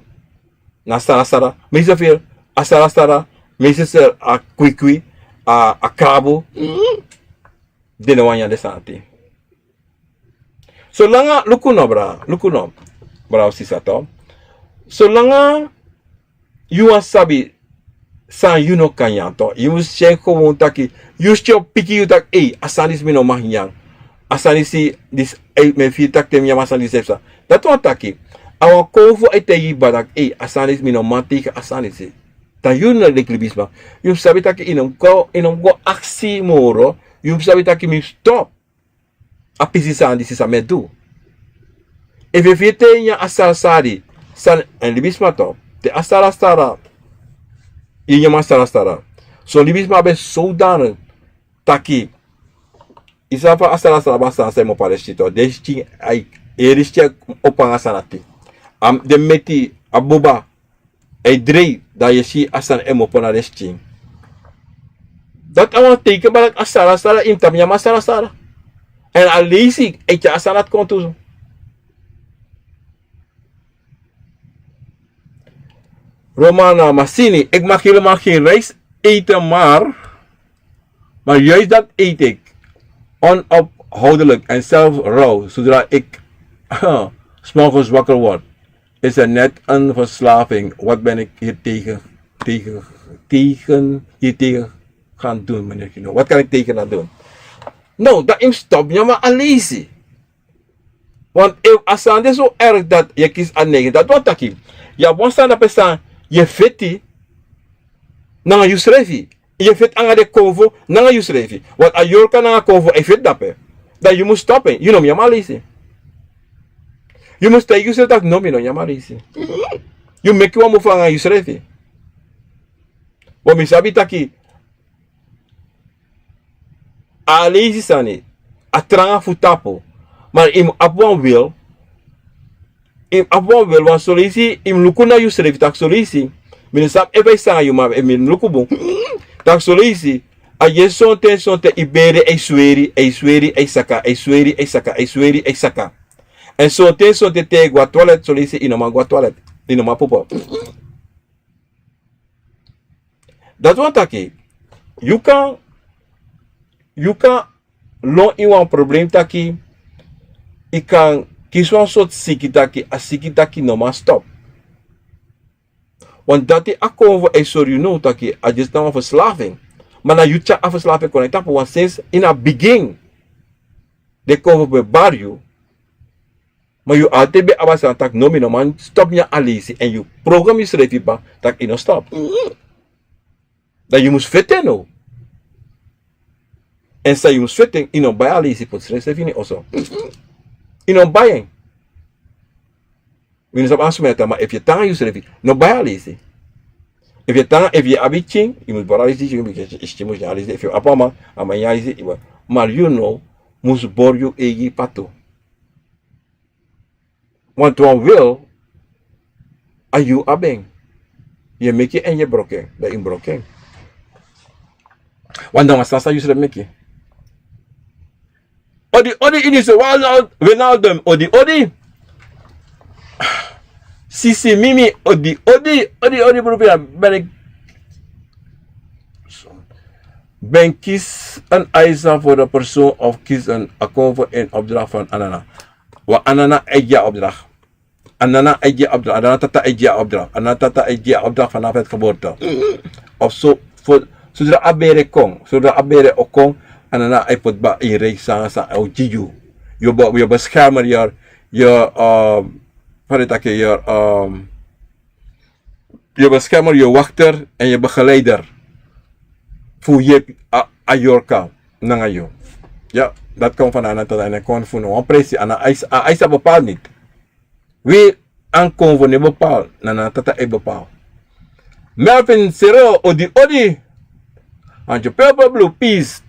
Na sarasara. Meeste fu yu. A sarasara. Meeste seri a kwikwi. A, a krabu. Den no wani nyan den sani ati. Solanga, luku no bra, luku no bra, sisa to. Solanga yu wani sabi san yu no kan nyan to, yu mus tyari gewoon taki, yu mus tyari piki yu taki, ei, a sani disi mi no mag nyan. A sani disi, disi, ei, mi e firi taki te mi nyan a sani disi e psa. Dati wani taki, a wan konfo e taigi yu baka taki, ei, a sani disi mi no man teige a sani disi. Dan yu no leki libisma. Yu mus sabi taki yu no mus go, yu no mus go aksi moro. Yu mus sabi taki mi stop. A pisi sani disi san mi e du. Efu yu firi te yu nyan a sarasara, san, èn libisma to. Te a sarasara, yu nyan a sarasara. So libisma ben zodanig taki. Yu sabi fa a sarasara ben san san yu mus opo a den skin to. Den skin, ai, heri skin opo nanga sani ati. A, den meti, a buba. A e drei, dan yu e si a sani e mus opo na den skin. Dati a wan teiken baka taki a sarasara, yu mus tapu nyan a sarasara. Èn a leisi, a e tyari a sani ati kon tu. Romana Masini, ik mag helemaal geen rijst eten, maar Maar juist dat eet ik. Onophoudelijk en zelfs rauw. Zodra ik 's morgens wakker word, is er net een verslaving. Wat ben ik hier tegen, tegen, tegen, hier tegen gaan doen, meneer Gino? Wat kan ik tegen dat doen? No, dan yu mus stop nyan a leisi. Want efu a sani de so erg dati yu e kisi a neiging, dati wani taki yu abi wan sani dape san yu e feti nanga yusrefi. Yu e feti nanga den konfo nanga yusrefi. Want a yorka nanga konfo e feti dape. Dan yu mus stop en, yu no mus nyan a leisi. Yu mus taigi yusrefi taki no, mi no nyan a leisi. Yu meki wan mofo nanga yusrefi. Want mi sabi taki a leisi sani, a tranga fu tapu. Ma yu mus abi wan wil. Yu mus abi wan wil, want son leisi yu mus luku na yusrefi taki son leisi. Mi no sabi efu a e sanga yu, ma efu mi luku bun. Taki son leisi, a yesi sonten, sonten yu bere e sweri, e sweri, e saka, e sweri, e saka, e sweri, e saka. Èn sonten, sonten te yu e go na toilet, son leisi yu no man go na toilet. Yu no man popo. Dati wani taki, yu kan, yu kan lon ini wan problem taki, yu kan kisi wan sortu siki taki, a siki taki no man stop. Want dati a konfo e sori yu now taki, a disi na wan verslaving. Ma na yu tyari a verslaving kon na yu tapu, want sinds ini a bigin, den konfo ben bari yu, ma yu altijd ben abi a sani taki no, mi no man stop nyan a leisi, èn yu program yusrefi baka taki yu no stop. Dan yu mus feti en now. Èn san yu mus feti en, yu no bai a leisi poti srefsrefi ini oso. Yu no bai en. Wi no sabi a sma e tan, ma efu yu e tan nanga yusrefi, no bai a leisi. Efu yu e tan nanga, efu yu abi pikin, yu mus bori a leisi gi pikin, yu pikin mus nyan a leisi. Efu yu abi a man, a man nyan a leisi. Ma yu no mus bori yu eigi patu. Want wan wil, a yu abi en. Yu e meki en, yu e broko en, dan yu mus broko en. Want na wan sani san yusrefi meki. Odi odi ini so, Wijnaldum, odi odi. Sisi Mimi, odi odi, odi odi, broer Pina, ben ik, ben kies een eisa voor de persoon of kies een akonfo in opdracht van Anana. Wan Anana e gi a opdracht. Anana e gi a opdracht, Anana tata e gi a opdracht, Anana tata e gi a opdracht vanaf het geboorte. Of so, voor, zodra a bere kon, zodra a bere o kon, Anana e poti baka in rij san, san o gi yu. Yu be, yu beschermer, yu, yu, ehm, fa den e taki, yu, ehm, yu beschermer, yu wachter en yu begeleider. Fu yepi a, a yorka nanga yu. Ya, dati kon van Anana tata, en a kon fu no wan presi, Anana eis, a eis a bepaal niet. Wi, a akonfo no e bepaal, na Anana tata e bepaal. Melvin Sero, odi odi. Anjo Purple Blue, peace.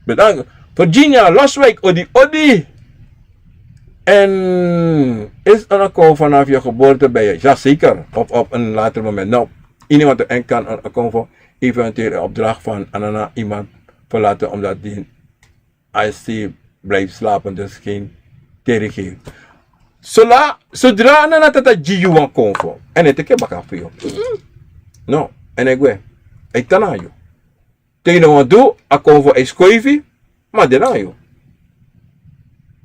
Bedankt. Virginia Loswijk, odi odi. En is een akonfo vanaf je geboorte bij je? Jazeker. Of op een later moment. Nou, iemand en kan een akonfo eventueel in opdracht van Anana iemand verlaten omdat die I C blijft slapen, dus geen tering geeft. Zola, zodra Anana tata gi yu wan akonfo, en a e teki en baka fu yu. No, en a e gwe. A e tan nanga yu. Te yu no wani du, a akonfo e skoifi, ma a de nanga yu.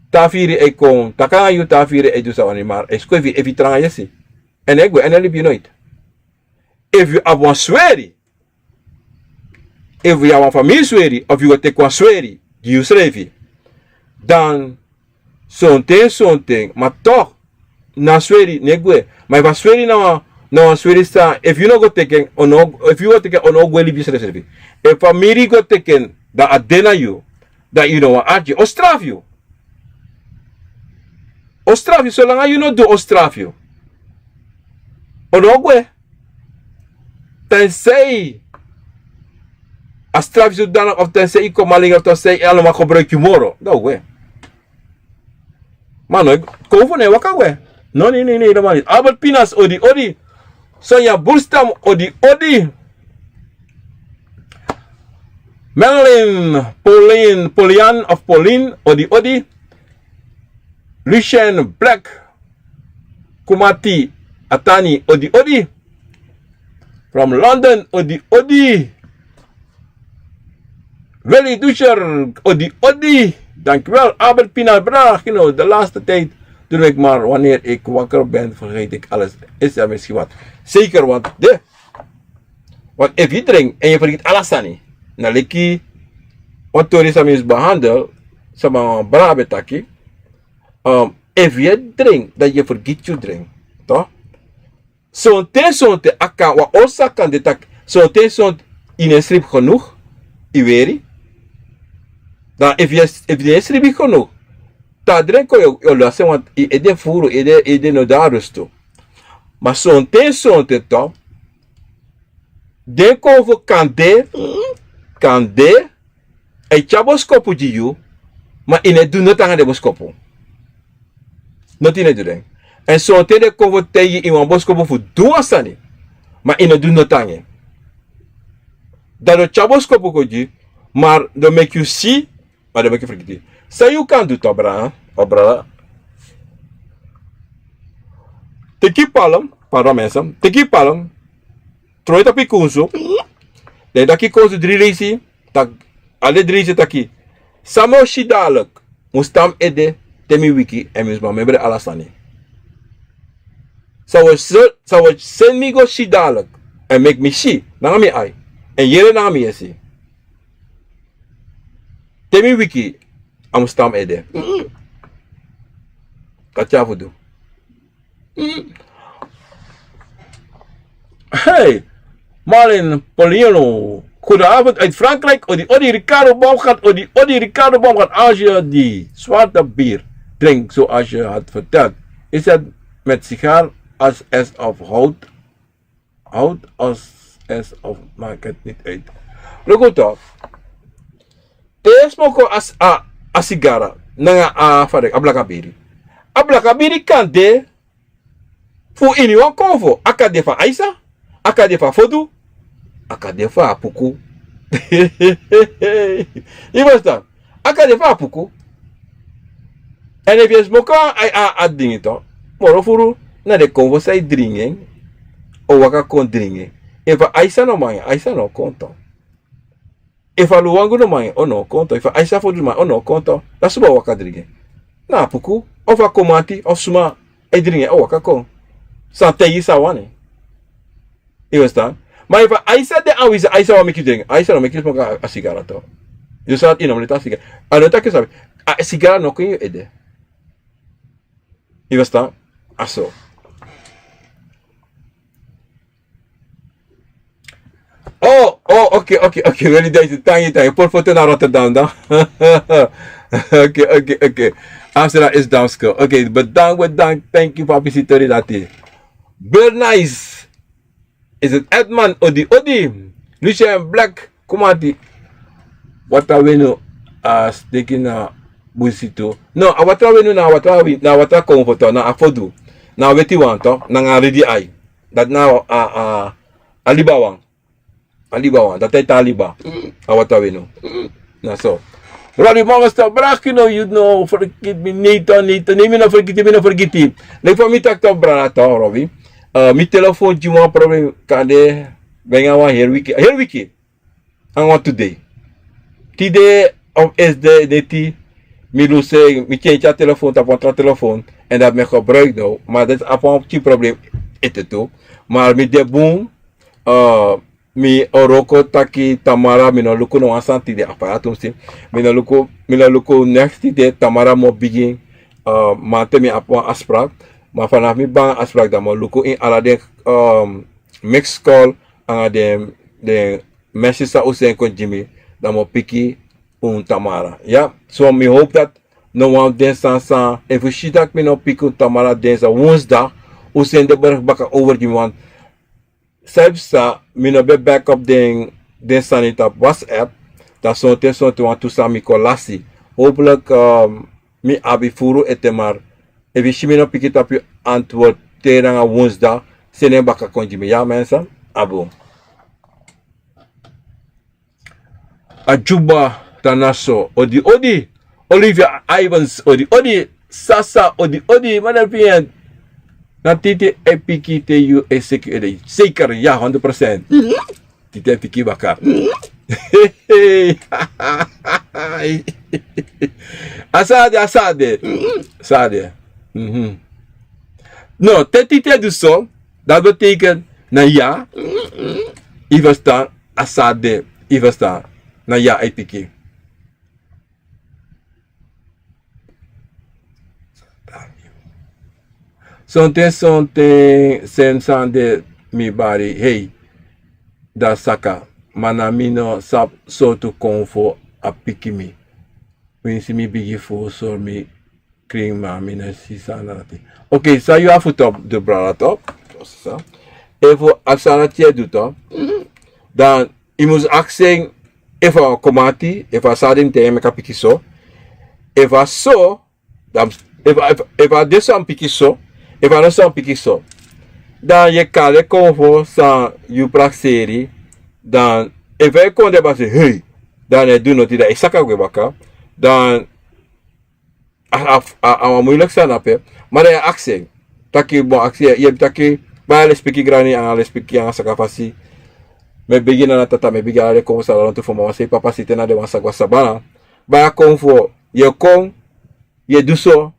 Te a firi e kon taki nanga yu, te a firi e du san a wani, ma a e skoifi, efu yu tranga yesi. En a e gwe, en a e libi yu noiti. Efu yu abi wan sweri, efu yu abi wan famiri sweri, of yu go teki wan sweri gi yusrefi, dan sonten sonten, ma toch, na sweri no e gwe. Ma efu a sweri na wan, na wan sweri san, efu yu no go teki en, a no, efu yu go teki en, a no o gwe libi yusrefi. Efu famiri go teki en, dan a de nanga yu, dan yu no wani arki, a o strafu yu. A o strafu yu, solanga yu no du, a o strafu yu. A no o gwe. Tenzij a strafu yu zodanig, of tenzij yu kon malinga, of tenzij yu allemaal gebruik yu moro. Dan a o gwe. Ma no, akonfo no e waka gwe. No, nee, nee, nee, helemaal niet. Albert Pinas, odi odi. Sonja Burstam, odi odi. Merlin, Pauline, Paulian of Pauline, odi odi. Lucien Black, Kumati, Atani, odi odi. From London, odi odi. Willy Duscher, odi odi. Dankjewel. Albert Pina, bra, you know, de laatste tijd doe ik maar, wanneer ik wakker ben, vergeet ik alles. Is er misschien wat? Zeker, want de, want efu yu dringi en yu fergiti ala sani, na leki wan tori san mi mus behandel, san mi bra ben taki, ehm, efu yu e dringi, dan yu fergiti yu dringi, toch? Sonten sonten a kan, wan oorzaak kan de taki, sonten sonten yu no e sribi genoeg, yu weri. Dan efu yu, efu yu no e sribi genoeg, te a dringi kon, yu o lasi en, want yu ede furu, yu ede, yu ede no de na rustu. Ma sonten sonten toch, den akonfo kan de, kan de, a e tyari boskopu gi yu, ma yu no e du noti nanga den boskopu. Noti yu no e du den. Èn sonten den akonfo taigi yu ini wan boskopu fu du wan sani, ma yu no du noti nanga en. Dan den o tyari boskopu kon gi yu, ma den o meki yu si, ma den o meki yu fergiti. San yu kan du, toch, bra, o bra. Teki palm, pardon, mensen. Teki palm, tron yu tapu yu kunsu. Dan yu taki yu kunsu dri leisi, taki, ala den dri leisi taki: San mi o si dadelijk? Mi mus tan mi ede te mi wiki, èn mi mus memre ala sani. San wi o se-, san wi o seni mi go si dadelijk, èn meki mi si nanga mi ai, èn yere nanga mi yesi. Te mi wiki, a mus tan mi ede. Dati a fu du. Hey, Marlin Poliano. Goedenavond uit Frankrijk. Odi, odi, Ricardo Baumgart. Odi, odi, Ricardo Baumgart. Azië, die zwarte bier. Drink zoals je had verteld. Is het met sigaar, as, as of hout? Hout, as, as of, maakt het niet uit. Lukuto. Te smoko as a, a sigara. Nanga a fadek, a blakabiri. A blakabiri kan de fu ini wan konfo. A kan de fu a aisa. A kan de fu a fodu. A kan de fu a puku. Yu verstan? A kan de fu a puku. Èn efu yu e smoko a, a, a dingi to. Moro furu na den konfo san yu dringi en. O waka kon dringi en. Efu a aisa no man, aisa no kon to. Efu a luwangu no man, o no kon to. Efu a aisa fodu no man, o no kon to. Dan suba waka dringi en. Na a puku. Of a komati, of suma e dringi en, o waka kon. San taigi san a wani. Yu verstan? Ma efu a aisa de, a wisi a aisa wani meki yu dringi. A aisa no meki yu smoko a, a sigara to. Yu sa, yu no mu leti a sigara. A no taki yu sabi. A sigara no kon ini yu ede. Yu verstan? A so. Oh, oh, oké, oké, oké. Weli Dijs, dank je, dank je. Port foto na Rotterdam dan. Oké, oké, oké. Amsterdam is Damsko. Oké, bedankt, bedankt. Thank you fu a visitori dati. Bernice. Is het Edman, odi, odi. Lucien Black, kumati. Watra wenu, a steki na busi tu. No, a watra wenu na watra wi-, na watra konfo to, na a fodu. Na a weti wan to, nanga a redi ai. Dati na a, a, a liba wan. A liba wan, dati e tan liba. A watra wenu. Na so. Robbie Morgenstern, braki no, yu no fergiti mi, Nathan, Nathan, ne mi no fergiti, mi no fergiti. Leki fa mi taki to, brada to, Robbie. Eh, mi telefon gi mi wan problem, kande, ben nanga wan heri wiki, heri wiki. Nanga wan tu dei. Tide of esde neti, mi lusu en, mi kenki a telefon, tapu wan tra telefon, èn dati mi e gebruik now, ma dati abi wan pikin problem ete tu. Ma mi de bun, eh, mi o wroko taki Tamara, mi no luku no wan sani tide, a faya tumsi. Mi no luku, mi no luku neks tide, Tamara mu o bigin, eh, mamanten mi abi wan afsprak. Ma fanafu mi bari a afsprak dan mi o luku ini ala den, eh, mix call, nanga den, den message san un seni kon gi mi, dan mi o piki un Tamara. Ya, so mi hoop dati no wan fu den sani san, efu un si dati mi no piki un Tamara, den sani, woensdag un seni den bericht baka over gi mi, want san yu psa, mi no ben backup den, den sani tapu WhatsApp, dan sonten, sonten wantu sani mi kon lasi. Hopelijk, ehm, mi abi furu ete, maar efu yu si mi no piki tapu yu antwoord te nanga woensdag, seni en baka kon gi mi. Ya, mensen, a bun. Ajuba, Tanaso, odi, odi. Olivia Ivans, odi, odi. Sasa, odi, odi. Madam Pien. Na titi e piki te yu e seki ede. Zeker, ya, honderd procent. Titi e piki baka. A sa de, a sa de. Sa de. Mhm. No, te titi e du so, dat betekent na ya. Yu verstan, a sa de, yu verstan. Na ya e piki. Sonten, sonten, sen sani de mi bari, hei, dati saka, ma na mi no sabi sortu konfo a piki mi. Winsi mi bigi fu sori mi krin, ma mi no si san na dati. Oké, san yu abi fu tapu, de brada, tapu. Efu a sani dati e du, tapu, dan yu mus aksi en efu a komati, efu a sa de, mi taigi en meki a piki so. Efu a so, dan, efu, efu, efu a de san piki so, efu a no san piki so, dan yu e kari en konfo san yu prakseri, dan efu a e kon de baka, hei, dan a no e du noti, dan yu e saka gwe baka, dan a, a, a, a wan muilek sani ape, ma dan yu e aksi en. Taki, bon, aksi, yu e taki, baya lespeki grani, anga lespeki anga saka fasi. Mi e begi nana tata, mi e begi ala den konfo san lontu fu mi, wan sei papa site na den wan sa go a sabana. Baya konfo, yu e kon, yu e du so,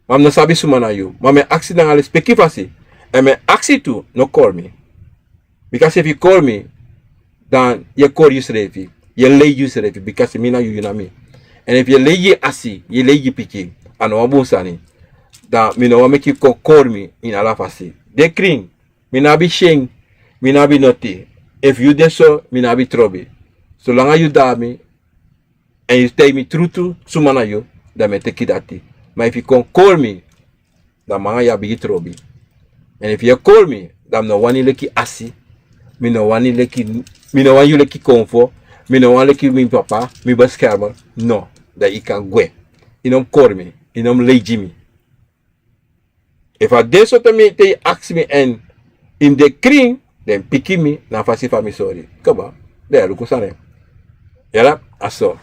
ma mi no sabi suma na yu. Ma mi e aksi nanga lespeki fasi. Èn mi e aksi tu, no kori mi. Bikasi efu yu kori mi, dan yu e kori yusrefi. Yu e lei yusrefi, bikasi mi na yu, yu na mi. Èn efu yu e lei yu asi, yu e lei yu pikin, a no wan bun sani. Dan mi no wani meki yu kon kori mi ini ala fasi. De krin, mi no abi syen, mi no abi noti. Efu yu de so, mi no abi trobi. Solanga yu de nanga mi, èn yu taigi mi trutru suma na yu, dan mi e teki dati. Ma efu yu kon kori mi, dan mi nanga yu abi gi trobi. Èn efu yu e kori mi, dan mi no wani leki asi. Mi no wani leki, mi no wani yu leki konfo. Mi no wani leki mi papa, mi beskermer. No, dan yu kan gwe. Yu no mus kori mi, yu no mus lei gi mi. Efu a de so te mi, te yu aksi mi èn yu mus de krin, dan yu mus piki mi na a fasi fa mi sori. Kaba, dan yu e luku sani. Yala, a so.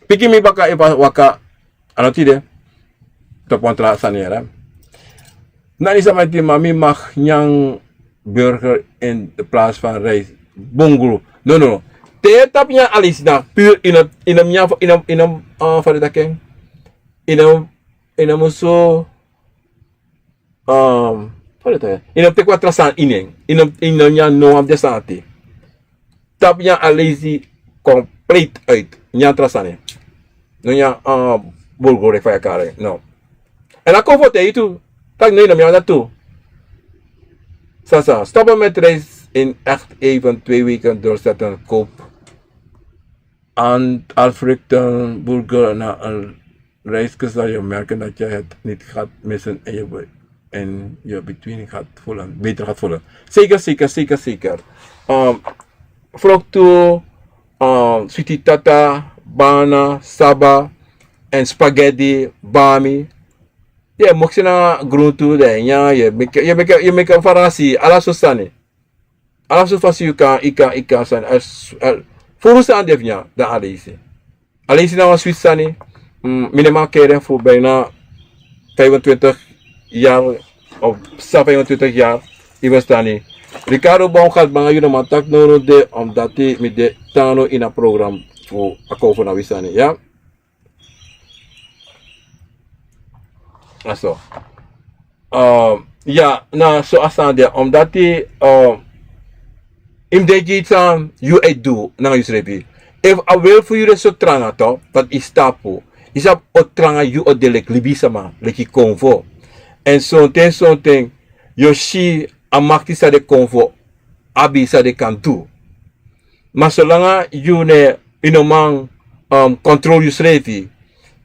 Piki mi baka efu a waka, a no tide. Tapu wan tra sani yala. Nani sama e taki, ma mi mag nyan burger in de plaats van rijst. Bungru. No, no, no. Te yu e tapu nyan aleisi na puur yu no, yu no mus nyan, yu no, yu no, eh, fa den e taki en. Yu no, yu no mus so, ehm, fa den e taki en. Yu no mus teki wan tra sani ini en. Yu no, yu no mus nyan no wan fu den sani. Tapu nyan aleisi compleet uit. Nyan tra sani. No nyan, eh, bulgour leki fa yu e kari en. No. Èn a kon fu te yu tu. Taki no, yu no mus nyan dati tu. Sasa, stoppen met rijst in echt even twee weken doorzetten. Koop aan al vruchten, bulgour na een rijstkes, zal je merken dat je het niet gaat missen en je, be- en je between gaat voelen, beter gaat voelen. Zeker, zeker, zeker, zeker. Ehm, vruchten, ehm, switi tata, bana, saba, en spaghetti, bami. Yu e moksi na gruntu, dan yu e nyan, yu e meki, yu e meki, yu e meki farasi, ala sortu sani. Ala sortu fasi yu kan, yu kan, yu kan sani. A s-, a, furu sani de fu nyan, dan aleisi. Aleisi na wan switi sani. Mm, mi no e mankeri en fu bijna vijfentwintig jaar, of sa vijfentwintig jaar, yu e ferstan. Ricardo Baumgart, banga yu no man taki no no de, omdat mi de tan no ini a program fu a kon fu na wi sani, ya. Na so. Ehm, ya, na so a sani de, omdat, ehm, yu mus denki san yu e du nanga yusrefi. Efu a wil fu yu de so tranga, toch, dati yu stop. Yu sabi o tranga yu o de leki libisma, leki konfo. Èn sonten, sonten, yu o si a makti san den konfo abi, san den kan du. Ma solanga yu no, yu no man, ehm, control yusrefi,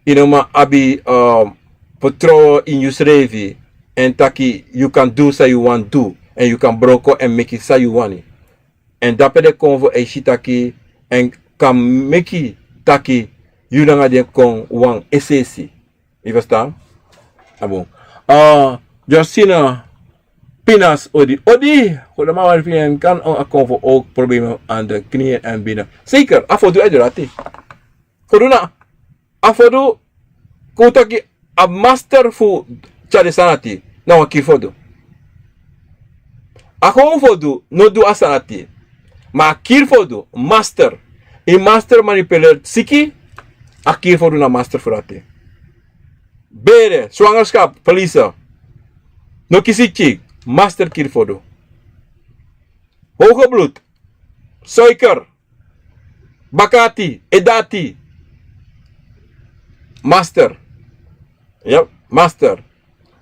yu no man abi, ehm, vertrouwen ini yusrefi, èn taki yu kan du san yu wani du, èn yu kan broko èn meki san yu wani. Èn dape den konfo e si taki, èn kan meki taki yu nanga den kon wan es'esi. Yu ferstan? A bun. Ah, Josina Pinas, odi, odi. Goedemorgen, vriend. Kan a konfo ook problemen aan de knieën en benen? Zeker, a fodu e du dati. Fodu na, a fodu, kon taki a master fu tyari den sani dati, na wan kiri fodu. A kon fodu no du a sani dati. Ma a kiri fodu, master. Yu master manipuleer siki, a kiri fodu na master fu dati. Bere, zwangerschap, verliezen. No kisi pikin, master kiri fodu. Hoge bloed, suiker, bak'ati, edati. Master. Ya, master.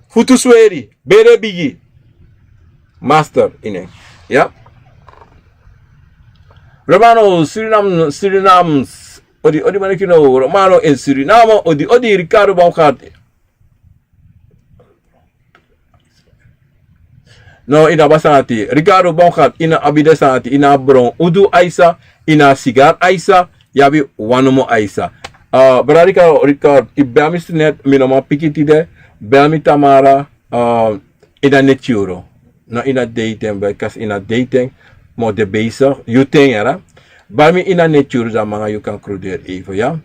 Futu sweri, bere bigi. Master ini en. Ya. Romano, Surinam, Surinams. Odi, odi, maniki no. Romano in Suriname, odi, odi, Ricardo Baumgart. No, yu no abi a sani dati. Ricardo Baumgart, yu no abi den sani dati. Yu no abi bron udu aisa, yu no abi sigar aisa, yu abi wan nomo aisa. Ah, brada Ricardo, Ricardo, yu bel mi so net, mi no man piki tide, bel mi tamara, ah, ini a neti yuru. No, ini a deiten, bikasi ini a deiten, mi o de bezig, yu ten yara. Bel mi ini a neti yuru, dan mi nanga yu kan kruderi even, ya.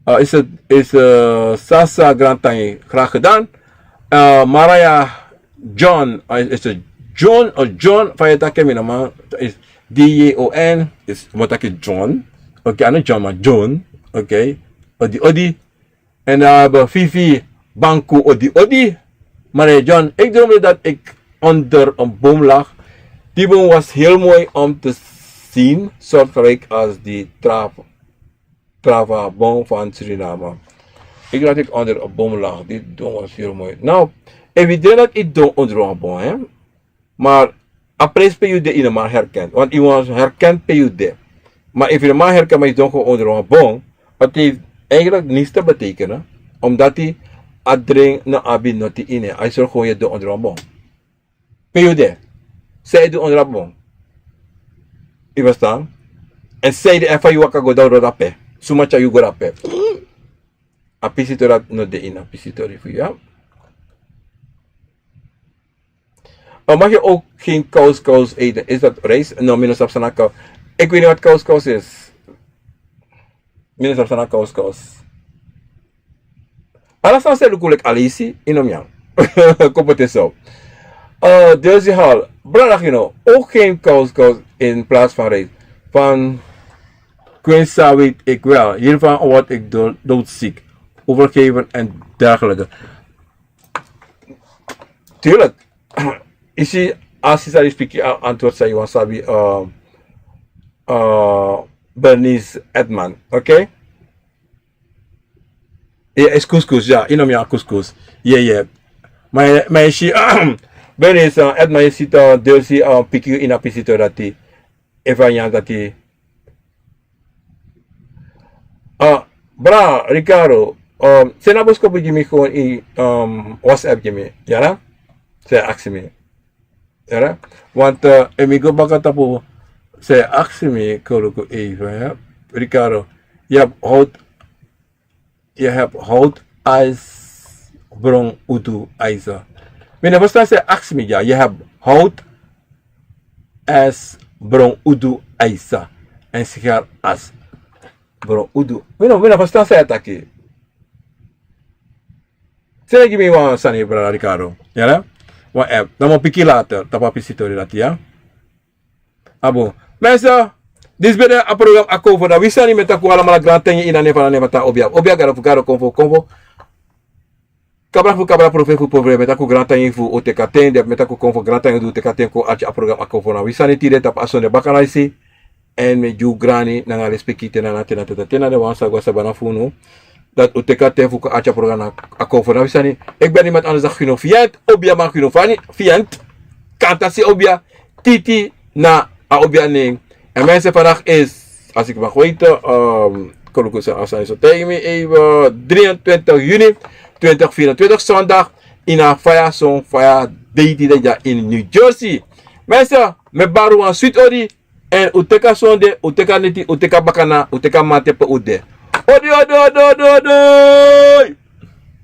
Ah, is het, is, eh, Sasa Grantangi, graag gedaan. Eh, Mariah John, eh, is het John of John? Fa yu e taki en, mi no man, is D J O N, is, mi o taki John. Oké, a no John, ma John. Oké. Odi, odi. En dan hebben we Fifi Banku, odi, odi. Mariah John, ik droomde dat ik onder een boom lag. Die boom was heel mooi om te zien, soortgelijk als die trap. Trava, bon, van Suriname. Ik dacht ik onder een boom lag. Dit ding was heel mooi. Nou, evident dat ik ding onder een boom, hè. Maar a prijs pe yu de, yu no man herkent. Want yu was herkent pe yu de. Maar efu yu no man herkent, maar yu ding gewoon onder een boom. Wat heeft, Eigenlijk niks te betekenen, omdat hij a dring no abi noti in en hij zorg gewoon je doen onder een boom. Pe yu de, zij doen onder een boom. Yu verstaan? En zij de efa yu waka go dan rodape, suma tya yu go dape. A pisitori no de in a pisitori fu yu. Mag je ook geen kauskous eten? Is dat rijst? No, mi no sabi san na kau. Ik weet niet wat kauskous is. Mi no sabi san na kauskous. Ala san se luku leki alisi yu no mi an. Kopo te so. Desi hal, brada, yu no, ook geen kauskous in plaats van rijst. Van kwinsa weet ik wel, hiervan word ik doodziek, overgeven en dergelijke. Tuurlijk. Isi, a sisa di spiki a antwoord san yu wan sabi. Bernice Edman, oké. Ye, is kuskus, ya, yu no mi a kuskus. Ye, ye. Ma yu si, Bernice Edman, yu si to, desi piki yu ini a pisitori dati. Efu a nyan dati. Bra Ricardo, seni a boskopu gi mi, gewoon ini WhatsApp gi mi, yara? San yu aksi mi, yara? Want efu mi go baka tapu san yu aksi mi, kon luku even, ya. Ricardo, yu abi hout, yu abi hout, ijs, bron, udu, ijzer. Mi no ferstan san yu aksi mi dya. Yu abi hout, ijs, bron, udu, ijzer, en sigar, as, bron, udu. Mi no, mi no ferstan san yu e taki. Seni gi mi wan sani, brada Ricardo. Yara? Wan app. Dan mi o piki later tapu a pisitori dati, ya. Abo. Mensen, disi ben de a program Akomfo na wi sani. Mi e taki un alamala grantangi ini a nen fu a Nen Mataa, Obia, Obia, Gado fu gado, Konfo fu konfo, Kabra fu kabra, Profeti fu profeti. Mi e taki un grantangi fu un teki a ten. Mi e taki un Konfo grantangi di un teki a ten kon arki a program Akomfo na wi sani tide tapu a sonde bakana disi. Èn mi e gi un grani nanga respeki te na, na te na, te na, te na den wan sa go a sabana fu unu, dati un teki a ten fu kon arki a program Akomfo na wi sani. Efu ben iemand anders dati, fu yu no fiend, Obia, ma fu yu no fani fiend, kantasi Obia, titi na a Obia nen. En mensen, vandaag is, als ik mag weten, um, kon luku san a sani so taigi mi even, drieëntwintig juni twintig vierentwintig, zondag, ini a faya son faya dei tide dya ini New Jersey. Mensen, mi e bari un wan switi odi. Èn un teki a sonde, un teki a neti, un teki a bakana, un teki a mamanten pe un de. Odi, odi, odi, odi, odi.